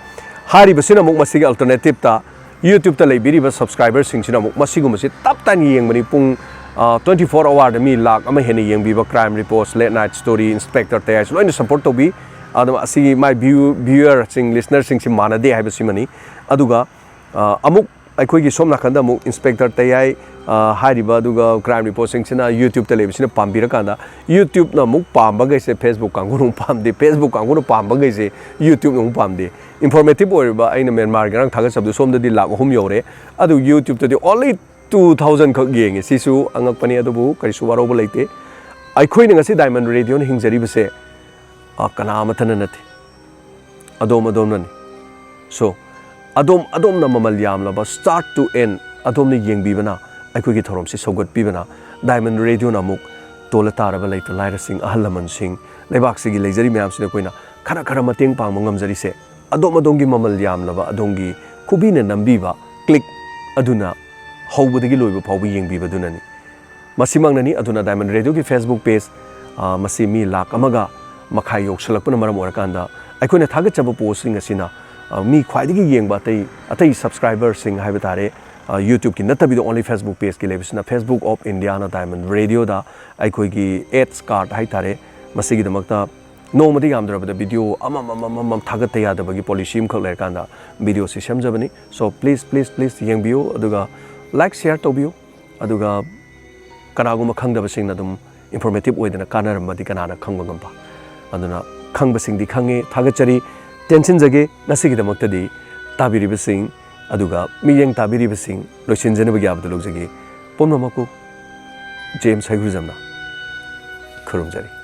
ꯍꯥꯏꯔꯤꯕꯁꯤꯅ ꯑꯃꯨꯛ ꯃꯁꯤꯒꯤ ꯑꯜꯇꯔꯅꯦꯇꯤꯞꯇ, ꯌꯨꯇ꯭ꯌꯨꯕꯇ ꯂꯩꯕꯤꯔꯤꯕ ꯁꯕꯁꯀ꯭ꯔꯥꯏꯕꯔꯁꯤꯡꯁꯤꯅ ꯑꯃꯨꯛ ꯃꯁꯤꯒꯨꯝꯕꯁꯤ ꯇꯞ ꯇꯥꯏꯅ ꯌꯦꯡꯕꯅꯤ꯫ ꯄꯨꯡ, ꯑ, twenty four hour ꯗ ꯃꯤ ꯂꯥꯈ ꯑꯃ ꯍꯦꯟꯅ ꯌꯦꯡꯕꯤꯕ crime reports, late night story, inspector ꯇꯌꯥꯏꯁꯨ ꯂꯣꯏꯅ ꯁꯞꯄꯣꯔꯠ ꯇꯧꯕꯤ꯫ ꯑꯗꯨꯝ ꯑꯁꯤꯒꯤ ꯃꯥꯏ ꯚ꯭ꯌꯨ-, ꯚ꯭ꯌꯨꯋꯔꯁꯤꯡ, ꯂꯤꯁꯅꯔꯁꯤꯡꯁꯤ ꯃꯥꯟꯅꯗꯦ ꯍꯥꯏꯕꯁꯤꯃꯅꯤ꯫ ꯑꯗꯨꯒ, ꯑ, ꯑꯃꯨꯛ ꯑꯩꯈꯣꯏꯒꯤ ꯁꯣꯝ ꯅꯥꯀꯟꯗ ꯑꯃꯨꯛ ꯏꯟꯁꯄꯦꯛꯇꯔ ꯇꯌꯥꯏ, ꯑ, ꯍꯥꯏꯔꯤꯕ, ꯑꯗꯨꯒ ꯀ꯭ꯔꯥꯏꯝ ꯔꯤꯄꯣꯔꯠꯁꯤꯡꯁꯤꯅ ꯌꯨꯇ꯭ꯌꯨꯕꯇ ꯂꯩꯕꯁꯤꯅ ꯄꯥꯝꯕꯤꯔꯀꯥꯟꯗ, ꯌꯨꯇ꯭ꯌꯨꯕꯅ ꯑꯃꯨꯛ ꯄꯥꯝꯕꯈꯩꯁꯦ ꯐꯦꯁꯕꯨꯛ ꯀꯥꯡꯕꯨꯅ ꯑꯃꯨꯛ ꯄꯥꯝꯗꯦ, ꯐꯦꯁꯕꯨꯛ ꯀꯥꯡꯕꯨꯅ ꯄꯥꯝꯕꯈꯩꯁꯦ ꯌꯨꯇ꯭ꯌꯨꯕꯅ ꯑꯃꯨꯛ ꯄꯥꯝꯗꯦ꯫ ꯏꯟꯐꯣꯔꯃꯦꯇꯤꯞ ꯑꯣꯏꯔꯤꯕ ꯑꯩꯅ ꯃ꯭ꯌꯥꯟꯃꯥꯔꯒꯤ ꯉꯔꯥꯡ ꯊꯥꯒꯠꯆꯕꯗꯨ ꯁꯣꯝꯗꯗꯤ ꯂꯥꯈ ꯑꯍꯨꯝ ꯌꯧꯔꯦ, ꯑꯗꯨ ꯌꯨꯇ꯭ꯌꯨꯕꯇꯗꯤ only two thousand ꯈꯛ ꯌꯦꯡꯉꯤ꯫ ꯁꯤꯁꯨ ꯑꯉꯛꯄꯅꯤ, ꯑꯗꯨꯕꯨ ꯀꯔꯤꯁꯨ ꯋꯥꯔꯧꯕ ꯂꯩꯇꯦ꯫ ꯑꯩꯈꯣꯏꯅ ꯉꯁꯤ ꯗꯥꯏꯃꯟ ꯔꯦꯗꯤꯑꯣꯅ ꯍꯤꯡꯖꯔꯤꯕꯁꯦ, ꯑ, ꯀꯅꯥ ꯑꯃꯠꯇꯅ ꯅꯠꯇꯦ, ꯑꯗꯣꯝ ꯑꯗꯣꯝꯅꯅꯤ꯫ ꯁꯣ, ꯑꯗꯣꯝ ꯑꯗꯣꯝꯅ ꯃꯃꯜ ꯌꯥꯝꯂꯕ start to end ꯑꯗꯣꯝꯅ ꯌꯦꯡꯕꯤꯕꯅ ꯑꯩꯈꯣꯏꯒꯤ ꯊꯧꯔꯝꯁꯤ ꯁꯧꯒꯠꯄꯤꯕꯅ ꯗꯥꯏꯃꯟ ꯔꯦꯗꯤꯑꯣꯅ ꯑꯃꯨꯛ ꯇꯣꯜꯂ ꯇꯥꯔꯕ ꯂꯩꯇ ꯂꯥꯏꯔꯁꯤꯡ, ꯑꯍꯜ ꯂꯃꯟꯁꯤꯡ, ꯂꯩꯕꯥꯛꯁꯤꯒꯤ ꯂꯩꯖꯔꯤ ꯃꯌꯥꯝꯁꯤꯗ ꯑꯩꯈꯣꯏꯅ ꯈꯔ ꯈꯔ ꯃꯇꯦꯡ ꯄꯥꯡꯕ ꯉꯝꯖꯔꯤꯁꯦ꯫ ꯑꯗꯣꯝ ꯑꯗꯣꯝꯒꯤ ꯃꯃꯜ ꯌꯥꯝꯂꯕ ꯑꯗꯣꯝꯒꯤ ꯈꯨꯕꯤꯅ ꯅꯝꯕꯤꯕ click ꯑꯗꯨꯅ ꯍꯧꯕꯗꯒꯤ ꯂꯣꯏꯕ ꯐꯥꯎꯕ ꯌꯦꯡꯕꯤꯕꯗꯨꯅꯅꯤ꯫ ꯃꯁꯤꯃꯛꯅꯅꯤ꯫ ꯑꯗꯨꯅ ꯗꯥꯏꯃꯟ ꯔꯦꯗꯤꯑꯣꯒꯤ ꯐꯦꯁꯕꯨꯛ ꯄꯦꯖ, ꯑ, ꯃꯁꯤ ꯃꯤ ꯂꯥꯈ ꯑꯃꯒ ꯃꯈꯥꯏ ꯌꯧꯁꯜꯂꯛꯄꯅ ꯃꯔꯝ ꯑꯣꯏꯔꯀꯥꯟꯗ ꯑꯩꯈꯣꯏꯅ ꯊꯥꯒꯠꯆꯕ ꯄꯣꯁꯁꯤꯡ ꯑꯁꯤꯅ, ꯑ, ꯃꯤ ꯈ꯭ꯋꯥꯏꯗꯒꯤ ꯌꯦꯡꯕ ꯑꯇꯩ, ꯑꯇꯩ ꯁꯕꯁꯀ꯭ꯔꯥꯏꯕꯔꯁꯤꯡ ꯍꯥꯏꯕ ꯇꯥꯔꯦ, ꯌꯨꯇ꯭ꯌꯨꯕꯀꯤ ꯅꯠꯇꯕꯤꯗ only Facebook pageꯀꯤ ꯂꯩꯕꯁꯤꯅ Facebook of Indiana Diamond Radioꯗ ꯑꯩꯈꯣꯏꯒꯤ ads card ꯍꯥꯏꯇꯥꯔꯦ, ꯃꯁꯤꯒꯤꯗꯃꯛꯇ ꯅꯣꯡꯃꯗ ꯌꯥꯝꯗ꯭ꯔꯕꯗ ꯚꯤꯗꯤꯑꯣ ꯑꯃꯃꯝ ꯑꯃꯃꯝ ꯊꯥꯒꯠꯇ ꯌꯥꯗꯕꯒꯤ ꯄꯣꯂꯤꯁꯤ ꯑꯃꯈꯛ ꯂꯩꯔꯀꯥꯟꯗ ꯚꯤꯗꯤꯑꯣꯁꯤ ꯁꯦꯝꯖꯕꯅꯤ꯫ So please please please ꯌꯦꯡꯕꯤꯌꯨ, ꯑꯗꯨꯒ like share ꯇꯧꯕꯤꯌꯨ, ꯑꯗꯨꯒ ꯀꯅꯥꯒꯨꯝꯕ ꯈꯪꯗꯕꯁꯤꯡꯅ ꯑꯗꯨꯝ informative ꯑꯣꯏꯗꯅ ꯀꯥꯟꯅꯔꯝꯃꯗꯤ ꯀꯅꯥꯅ ꯈꯪꯕ ꯉꯝꯕ꯫ ꯑꯗꯨꯅ ꯈꯪꯕꯁꯤꯡꯗꯤ ꯈꯪꯉꯦ, ꯊꯥꯒꯠꯆꯔꯤ, ꯇꯦꯟꯁꯤꯟꯖꯒꯦ꯫ ꯉꯁꯤꯒꯤꯗꯃꯛꯇꯗꯤ ꯇꯥꯕꯤꯔꯤꯕꯁꯤꯡ ꯑꯗꯨꯒ ꯃꯤꯠꯌꯦꯡ ꯇꯥꯕꯤꯔꯤꯕꯁꯤꯡ ꯂꯣꯏꯁꯤꯟꯖꯅꯕꯒꯤ ꯑꯥꯕꯗ ꯂꯧꯖꯒꯦ꯫ ꯄꯨꯝꯅꯃꯛꯄꯨ ꯖꯦꯝꯁ ꯍꯩꯒ꯭ꯔꯨꯖꯝꯅ ꯈꯨꯔꯨꯝꯖꯔꯤ꯫